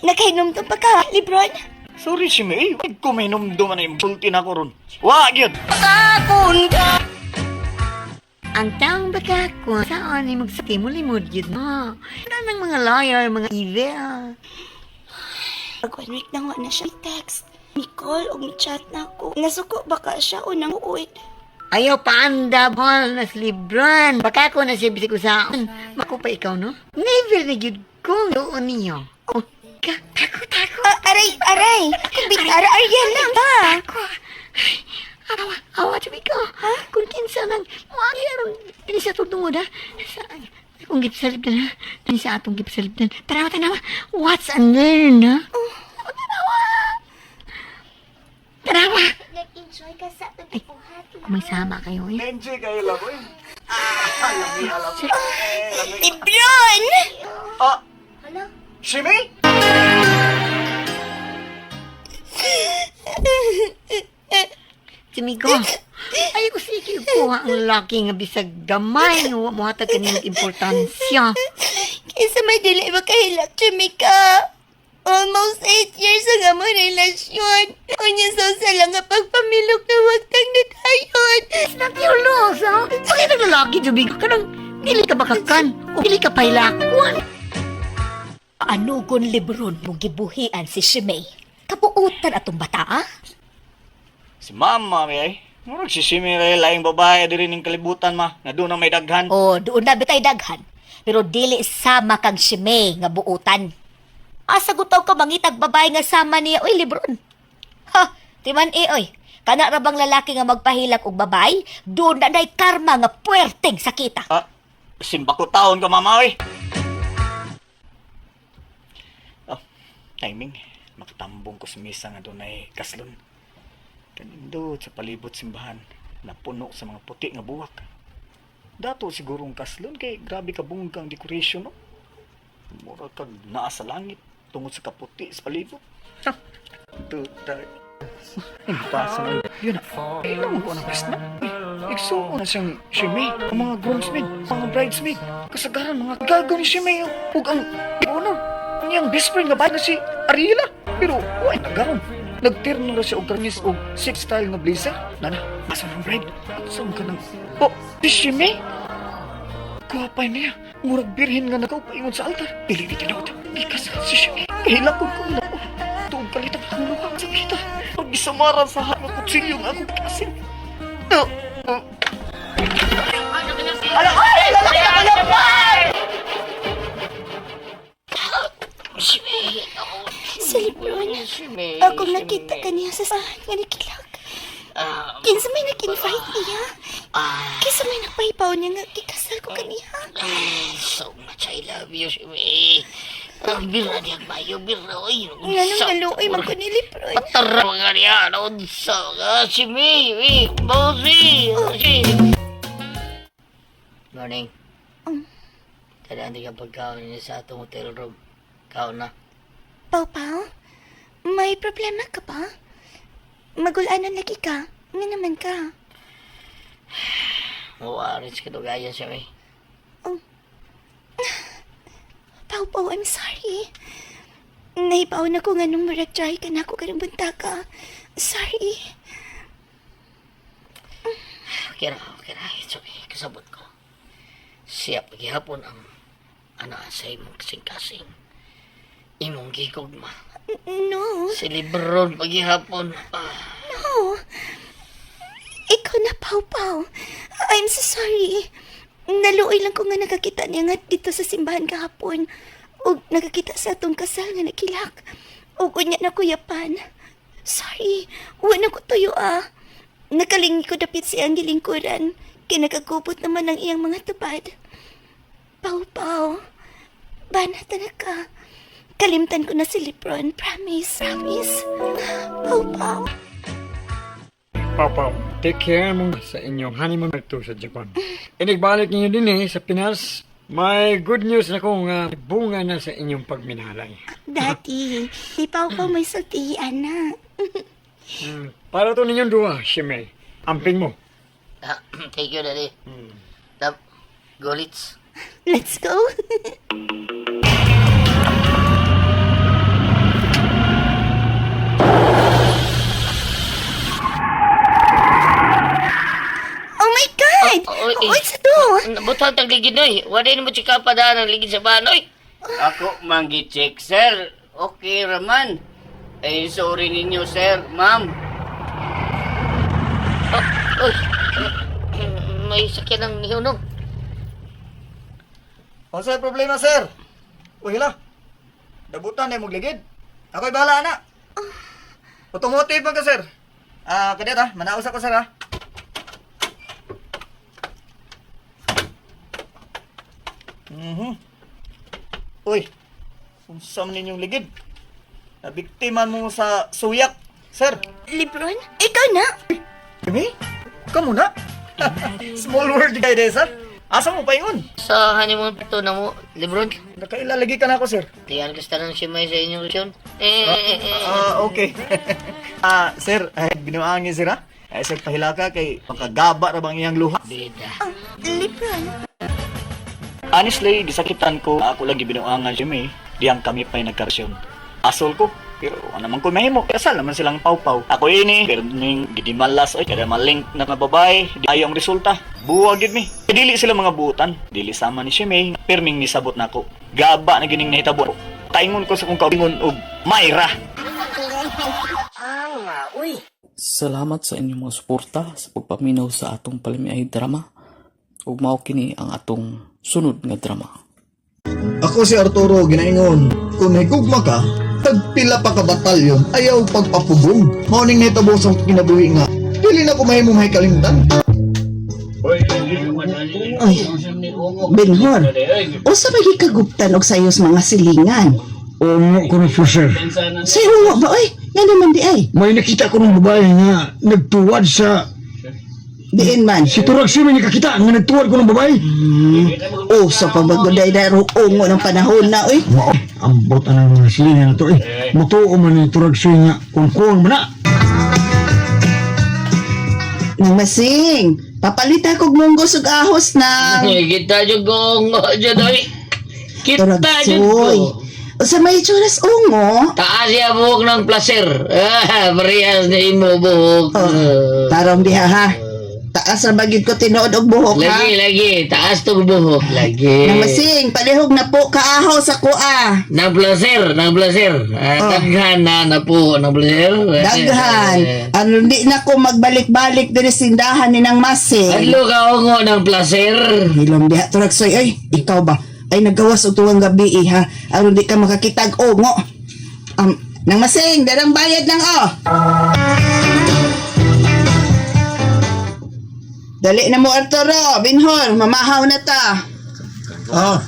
Nakahinumdum pa ka, Lebron. Sorry si May, wag ko mahinumduman ang imong sulti na ko ron. Wa gyud. Ang taong baka ko saan ni magsimulimod yun mo. Ano ng mga liar, mga evil. Pag one week na nga na siya text. Mi call o mi chat na ako. Nasuko baka siya o nang uod. Ayaw paanda, ball na si Lebron. Baka ko na siya bisig ko saan. Mako pa ikaw, no? Never na yun ko doon niyo. Oh, ka, tako, tako. Ah, aray, aray! Bitara, Ariel lang ba? Ako. Awa, awa, sabi ko. Kung kinsa nang, muagi aron, dili sa tungod, ha? Sa, akong gipsalip na, dili sa atong gipsalip na. Tanawa, tanawa, what's and learn, ha? Tanawa! Tanawa! Nag-enjoy ka sa atong buhat. May sama kayo, eh. Enjoy kayo lang oy. Lebron! Ah. Si May? Tumigo. Ay, ko sige ko ang laki nga bisag gamay nga wa mohatag kaniyang importansya. Kaysa may dili makahilak, Chumika. Almost 8 years ang among relasyon. Unya sa usa lang nga pagpamilok na wag tang nadayon. It's not your loss, ha? Bakit ang lalaki, Jubigo? Kanang dili ka bakakan o dili ka pahilakuan. Ano gon Lebron mong gibuhian si Shimei? Kabuutan atong bata, ah? Si mama may ay. Murag si Shimmy ray laing babae diri ning kalibutan ma. Na doon na may daghan. O, doon na bitay daghan. Pero dili sama kang Shimei nga buutan. Asa gutaw ka mangitag babae nga sama niya, oy Lebron. Ha, timan eh, oy. Kana ra bang lalaki nga magpahilak og babae, doon na nay karma nga puwerteng sakita. Ah, simba ko taon ka mama oy. Oh, timing. Makatambong ko sa misa nga doon ay kaslon. Kanindot sa palibot simbahan, napuno sa mga puti nga buwak. Dato siguro ang kaslon kay grabe ka bungkang decoration no. Mura kag naa sa langit tungod sa kaputi sa palibot. Ha, tuta. Pasa na. Yun na. Ilang ko na na. Igsuon na siyang Shimei, ang mga groomsmen, mga bridesmaid, kasagaran mga gago ni Shimei. Ug ang honor, niyang best friend nga ba na si Ariela. Pero wa nagaron. Nagtirno ra siya og karnis og six style nga blazer. Nana, asa ng bride? Asa man ka ng... Oh, si Shimei? Kuwapay niya. Murag birhen nga nagaupaingon sa altar. Dili ni tinuod. Gikas si Shimei. Kahilakon ko na. Tuog kalit ang luha sa kita. Pag isamaran sa hanggang kutsilyo nga akong kasin. No. Si Lebron, akong nakita kaniya sa saan nga nakilak. Kinsa may nag-invite niya? Kinsa may nagpahipaw niya nga kikasal ko kaniya? So much I love you, Shimei. Ang bira niya, mayo bira. Oy, Nga nang naluoy man ko ni Lebron. Patara mga niya, naunsa ka, si May, eh, bossy, si. Morning. Tadaan di ka pagkaon niya sa atong hotel room. Kaon na. Pau Pau, may problema ka ba? Magulanan lagi ka. Nga naman ka. Mawaris ka dugaya siya eh. Pau Pau, I'm sorry. Naibaw na ko nga nung murag try ka na ako karong buntaka. Sorry. Okay ra, okay ra. It's okay. Kasabot ko. Siya paghihapon ang ana sa imong kasing-kasing. Imong gigugma. No. Si Lebron paghihapon. Ah, No. Ikaw na, Pau Pau. I'm so sorry. Naluoy lang ko nga nakakita niya nga dito sa simbahan kahapon. O nakakita sa atong kasal nga nakilak. O unya na kuyapan. Sorry. Wa na ko tuyo ah. Nakalingi ko dapit siyang gilingkuran. Kay nakagubot naman ang iyang mga tubad. Pau Pau. Banata na ka. Kalimtan ko na si Lebron. Promise. Promise. Pau Pau. Papa, take care mo sa inyong honeymoon to sa Japan. Inigbalik ninyo din eh sa Pinas. May good news na ko nga bunga na sa inyong pagminalay. Daddy, di pa ako may sultihi, ana. Para to ninyong duha, Shimei. Amping mo. ah, thank you, Daddy. Tap, golits. Let's go. Oh my God! Oh, oh, eh. What's to? Butang tag ligid noy. Wala mo chika pa daan ang ligid sa banoy. Ako manggi check, sir. Okay raman. Eh, sorry ninyo, sir, ma'am. Oh, uy. May sakyan ng nihunong. Unsa problema, sir? Uy, hila. Dabutan na imong ligid. Ako'y bahala na. Automotive man ka, sir. Ah, kadet ah, manaos ako, sir ah. Uy, unsa man ninyong ligid? Nabiktima mo sa suyak, sir. Lebron, ikaw na. Jimmy, kamu na. Small world kay sir. Asa mo paingon? Sa honeymoon to na mo, Lebron. Nakailalagi ka na ako, sir. Tiyan ka sa si May sa inyong relasyon. Eh, eh, eh, eh. Ah, okay. Ah, sir, ay binuangi sir ah. Ay sir, pahilaka kay makagaba ra bang iyang luha. Bida. Lebron. Honestly, gisakitan ko ako lang gibinuangan si May. Diyang kami pa'y nagkaresyon. Asol ko. Pero ano man ko mahimo, kasal naman silang pawpaw. Ako ini, pero ning gidimalas oy, kada malink na nga babae, di ayaw ang resulta. Buwag gid mi. Dili sila mga buutan. Dili sama ni si May, pirming nisabot nako. Gaba na gining nahitabo. Kaingon ko sa kong kauingon og Mayra. Salamat sa inyong mga suporta sa pagpaminaw sa atong palamiay drama. Ug mao kini ang atong sunod nga drama. Ako si Arturo ginaingon, kung higugma ka, tagpila pa ka batalyon, ayaw pagpapugong. Mao ning nahitabo sa akong kinabuhi nga, dili na ko mahimo mahikalimtan. Oy, Benhor, usa ba gikaguptan og sayos mga silingan? Ungo ko na sir. Say ungo ba oy? Nga naman di ay. May nakita ko ng babae nga nagtuwad sa... Diin man. Si Turag Simi nakakita nga nagtuwad ko ng babae. Oh, sa pabagoday na ungo ng panahon na oy. Wow, ambot ang mga silingan na to eh. Mutuo man ni Turag Simi nga kung kuwang man na. Nang masing, papalit akog munggos ug ahos na. Kita jud ko ungo jud oy. Kita Turag jud soy. ko. Usa may tsuras ungo? Taas siya buhok ng placer. Ah, parehas na imo buhok. Oh, tarong diha ha. Taas ra ba gyud ko tinuod og buhok ha? Lagi, lagi. Taas tong buhok. Lagi. Nang masing, palihog na po kaahaw sa kuha. Ng placer, ng placer. Ah, Oh. Daghan na na po ng placer. Daghan. Ano di na ko magbalik-balik diri sindahan ni nang masing. Adlo ka ungo ng placer. Hilom diha turag soy ay ikaw ba ay nagawas og tuwang gabi eh, ha aron di ka makakitag ungo. Nang masing darang bayad nang oh. Dali na mo Arturo, Binhor, mamahaw na ta. Ah.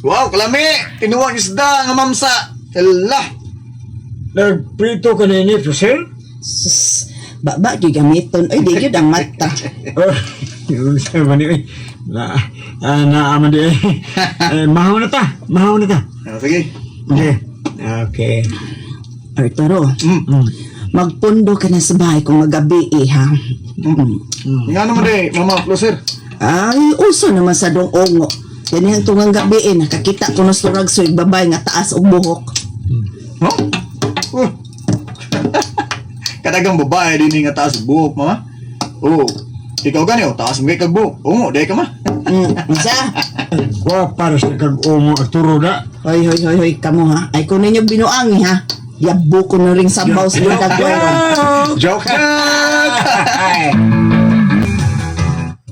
Wow, kalami! Tinuwang isda nga mamsa. Hala! Nagprito ka na ini, sir? Sus, baba gigamiton oy di gyud ang mata. Oh, yun sa man eh. Na, ah, naaman di. Eh, mahaw na ta. Mahaw na ta. Ah, sige. Okay. Okay. Arturo, magpundo ka na sa bahay kung magabi eh, ha? Mm. Nga naman di, Mama Floser. Ay, uso naman sa dong ongo. Ganihang tungang gabi eh, nakakita ko na surag soy babay nga taas og buhok. Huh? Oh. Kadagang babae din nga taas buhok, mama. Oh, ikaw gani oh, taas mo kay kag buhok. Oo, di ka ma. Unsa? Wa para sa kag umo Arturo na. Hoy, hoy, hoy, hoy, kamo ha. Ay, kung ninyo binuangi ha. Yabo ko na rin sabaw sa dagway. Joke.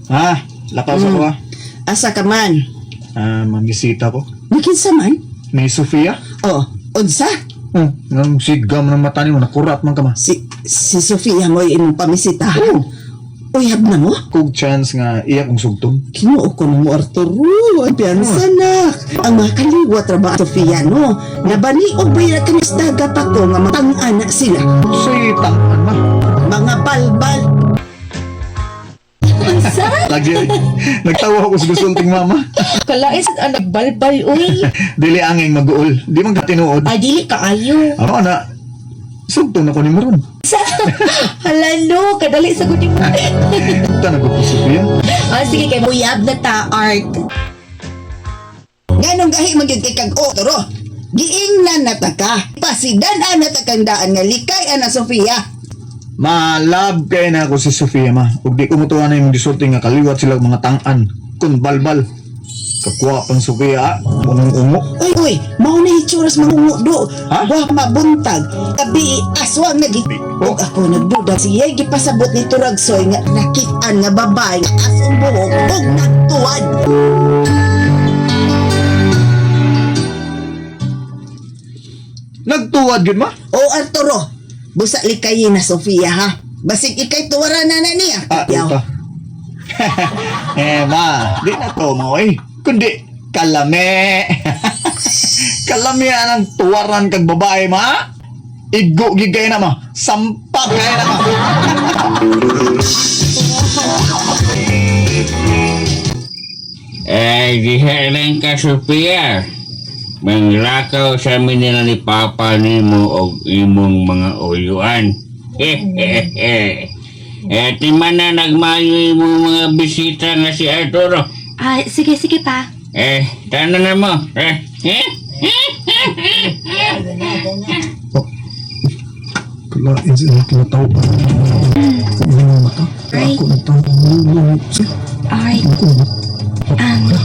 Ha, lakaw sa ko ha. Asa ka man? Ah, mamisita ko. Nakinsa man? Ni Sofia? Oh, unsa? Oh, nang sigam ng mata nimo nakurat man ka ma. Si Sofia mo imong pamisita. Oh. Uyab na mo? Kog chance nga iya kong sugton. Kinuo ko na mo, Arturo. Ay, piyansa na. Ang mga kaliwat ra ba, Sofia, no? Nabani og bayra kanis daga pa ko nga matang-ana sila. Say tang-an ma. Mga balbal. Unsa? Lagi nagtawa ako sa gusulting mama. Kalain sa anak balbal uy. Dili angay maguol. Di man ka tinuod. Ay dili kaayo. Ano na? Sugton ako ni Maron. Sa hala no, kadali sa gud mo. Tanag ko Sofia. Ah, sige kay uyab na ta art. Nganong gahi man gyud kay kag otro. Giingnan na ta ka. Pasidan na ta kang daan nga likay ana Sofia. Malab kay na ako si Sofia ma. Ug di ko mutuwa na imong gisulti nga kaliwat sila og mga tang-an. Kun balbal. Kakuha pang Sofia, ah. Unong ungo. Uy, uy, mao na itsura sa mga ungo do. Ha? Wa mabuntag. Kabi aswang nagi. Oh. Ug ako nagduda siya gipasabot ni Turagsoy nga nakitaan nga babae nga asong buhok ug nagtuwad. Nagtuwad gyud ma. O Arturo, busa likayin na Sofia ha. Basig ikay tuwaran na na niya. Ah, Yaw. ito. Eh ma, di na to mo eh. Kundi kalame. Kalame ang tuwaran kag babae ma. Igo gid kay na ma. Sampa kay na ma. Eh, diha lang ka, Sophia. Manglakaw sa amin nila ni Papa nimo og imong mga uyuan. Eh, ti man na nagmayo imong mga bisita nga si Arturo. Ah, sige sige pa. Eh, tanan na mo. Eh, Kalain sa imong kinataw. Imong mata. Ay. Ako ng tao. Art.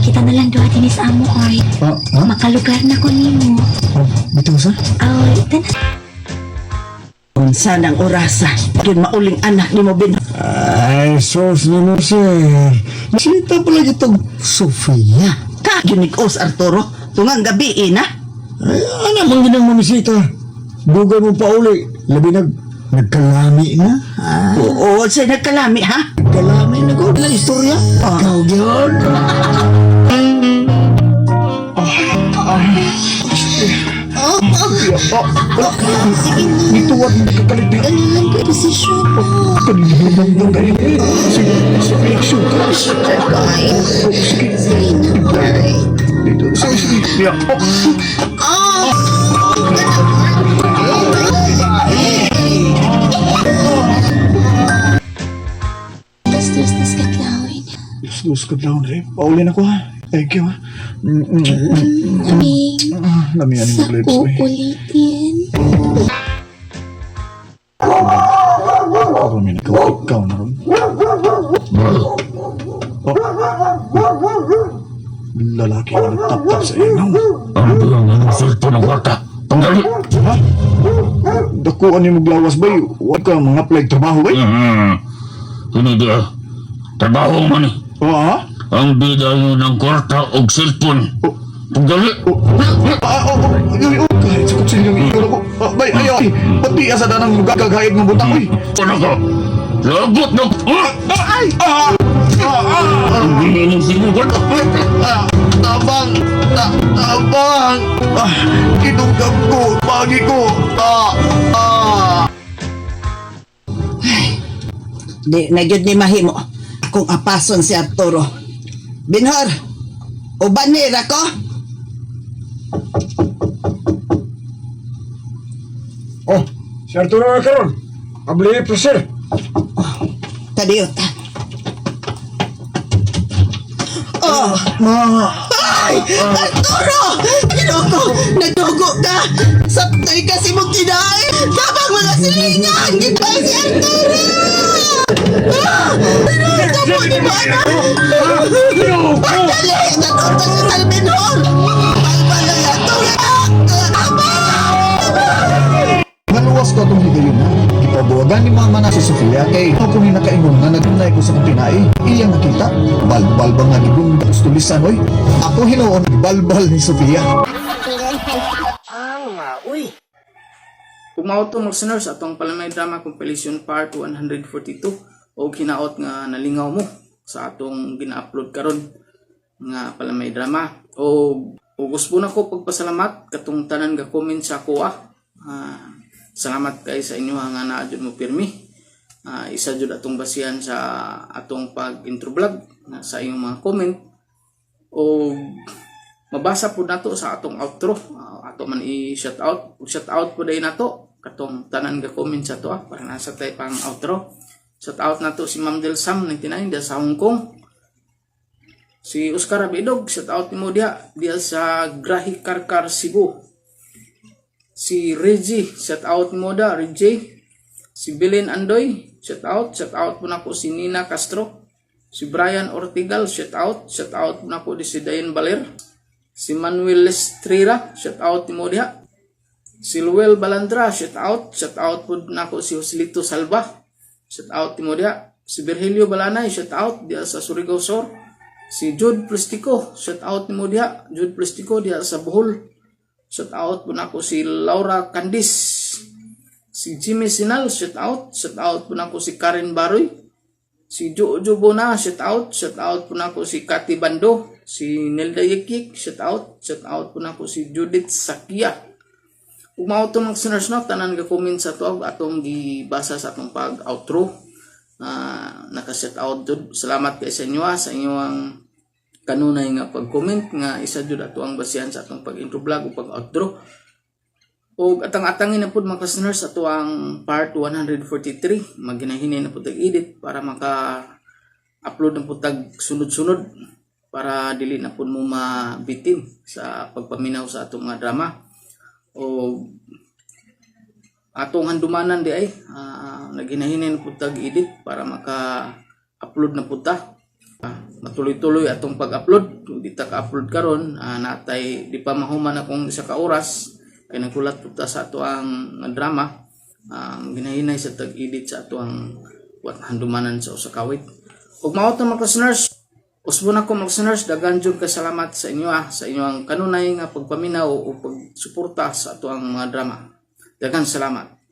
Kita na lang duha dinhi sa amo Art. Ah, ha? Makalugar na ko nimo. Oh, bitaw sa? Aw, tanan. Unsa nang orasa? Yun mauling anak ni mo bin. Ay, sos ni mo, sir. Bisita pala itong Sofia. Ka ginig-os Arturo. Tungang gabi eh, na. Ay, ano bang ginang mamisita? Dugay mo pa uli. Labi nagkalami na. Ah. Oo, sa nagkalami ha. Nagkalami na ko. Ang istorya. Ikaw yun. Oh, oh. Oh, Oh, sige na. Nituwad mo kakalit niya. Ganyan ang posisyon mo. Kanilibang kayo. Sige, sige, sige. Sige na, Art. Dito. Sige, sige. Yeah. Oh. Oh! Dos dos ka clown. Dos ka down, eh. Paulin ako, ha. Thank you, ha. Aming Ah, lamian sa yung lips, eh. uulitin. Parang ikaw, ikaw na ron. Oh. Lalaki na nagtap-tap sa ilaw. Ang bilang ng cellphone ng kwarta. Tanggali! Ha? Dakuan ni maglawas bay. Huwag ka mga apply trabaho bay. Kini di ah. Trabaho man eh. Oh, ha? Ang bida nyo ng kwarta og cellphone. Oh. Tanggali! Oh. Ah, oh, oh, oh, oh, kahit sa kutsilyo yung iyo ko. Ah, bay, ayaw. Ay, pati asa na ng gagagayad ng butang, uy. Ano ka? Lagot na! Ay! Ah! Ah! Ah! Ang bida ng sinugat! Ah! Tabang! Tabang! Ah! Kinugab ko! Pagi ko! Ah! Ah! Di na gyud ni mahimo. Akong apason si Arturo. Binhor, uban ni ko? Oh, si Arturo na karon. Abli po sir. Tadiyot. Oh! Ma, Ay! Arturo! Ginoo ko! Nagdugo ka! Saptay ka si mong kinain! Tabang mga silingan! Gitay si Arturo! Ah! Tinuro mo ni mo ano? Dali! Nanutang si Salminhor! Balbal na Arturo! Tabang! Naluwas ko atong higayon na. Ipabuwagan ni mama na si Sofia kay ako ni nakaingon nga nagunay ko sa kong tinai. Iyang nakita. Balbal ba nga gigunda tulisan oy. Ako hinuon balbal ni Sofia. Ug mao to mga listeners atong Palamay Drama Compilation Part 142 og hinaot nga nalingaw mo sa atong gina-upload karon nga Palamay Drama. Og ug gusto na ko pagpasalamat katong tanan ga comment sa ako ah. Ah, salamat kay sa inyo nga naa jud mo pirmi. Ah, isa jud atong basihan sa atong pag intro vlog na sa inyong mga comment o mabasa po nato sa atong outro. Ah, ato man i-shout out. Shout out po dahil nato katong tanan ga comment sa to ah, para nasa tayo pang outro. Shout out nato si Ma'am Del Sam 99 diha sa Hong Kong. Si Oscar Abidog, shout out nimo diha diha sa Grahi Karkar Cebu. Si Reggie, shout out mo da Reggie. Si Belen Andoy, shout out po nako si Nina Castro. Si Brian Ortigal, shout out po nako di si Dayan Baler. Si Manuel Lestrera, shout out nimo diha. Si Luel Balandra, shout out po nako si Joselito Salva. Shout out nimo diha. Si Virgilio Balanay, shout out diha sa Surigao Sur. Si Jude Plastico, shout out nimo diha. Jude Plastico diha sa Bohol. Shout out po nako si Laura Candis. Si Jimmy Sinal, shout out. Shout out po nako si Karen Baroy. Si Jojo Bona, shout out. Shout out po nako si Kati Bando. Si Nelda Yekik, shout out. Shout out po nako si Judith Sakia. Ug mao to mga listeners no, tanan ga comment sa tuag atong gibasa sa atong pag outro. Ah, naka-shout out jud. Salamat kay sa inyo ah, sa inyong kanunay nga pag-comment nga isa jud ato ang basihan sa atong pag-intro vlog ug pag-outro. Og atang-atangin na pud mga listeners ato ang part 143. Maghinay-hinay na pud tag edit para maka upload na pud tag sunod-sunod para dili na pud mo mabitin sa pagpaminaw sa atong mga drama. O atong handumanan di ay naghinay-hinay na pud tag edit para maka upload na pud ta. Matuloy-tuloy atong pag-upload. Kung di ta ka-upload karon, natay di pa mahuman akong isa ka oras kay nagkulat pud ta sa ato ang drama. Ginahinay sa tag-edit sa ato ang wat handumanan sa usa ka wit. Ug mao to mga listeners, usbon ako mga listeners, daghan jud ka salamat sa inyo ah, sa inyong kanunay nga pagpaminaw o pagsuporta sa ato ang mga drama. Daghan salamat.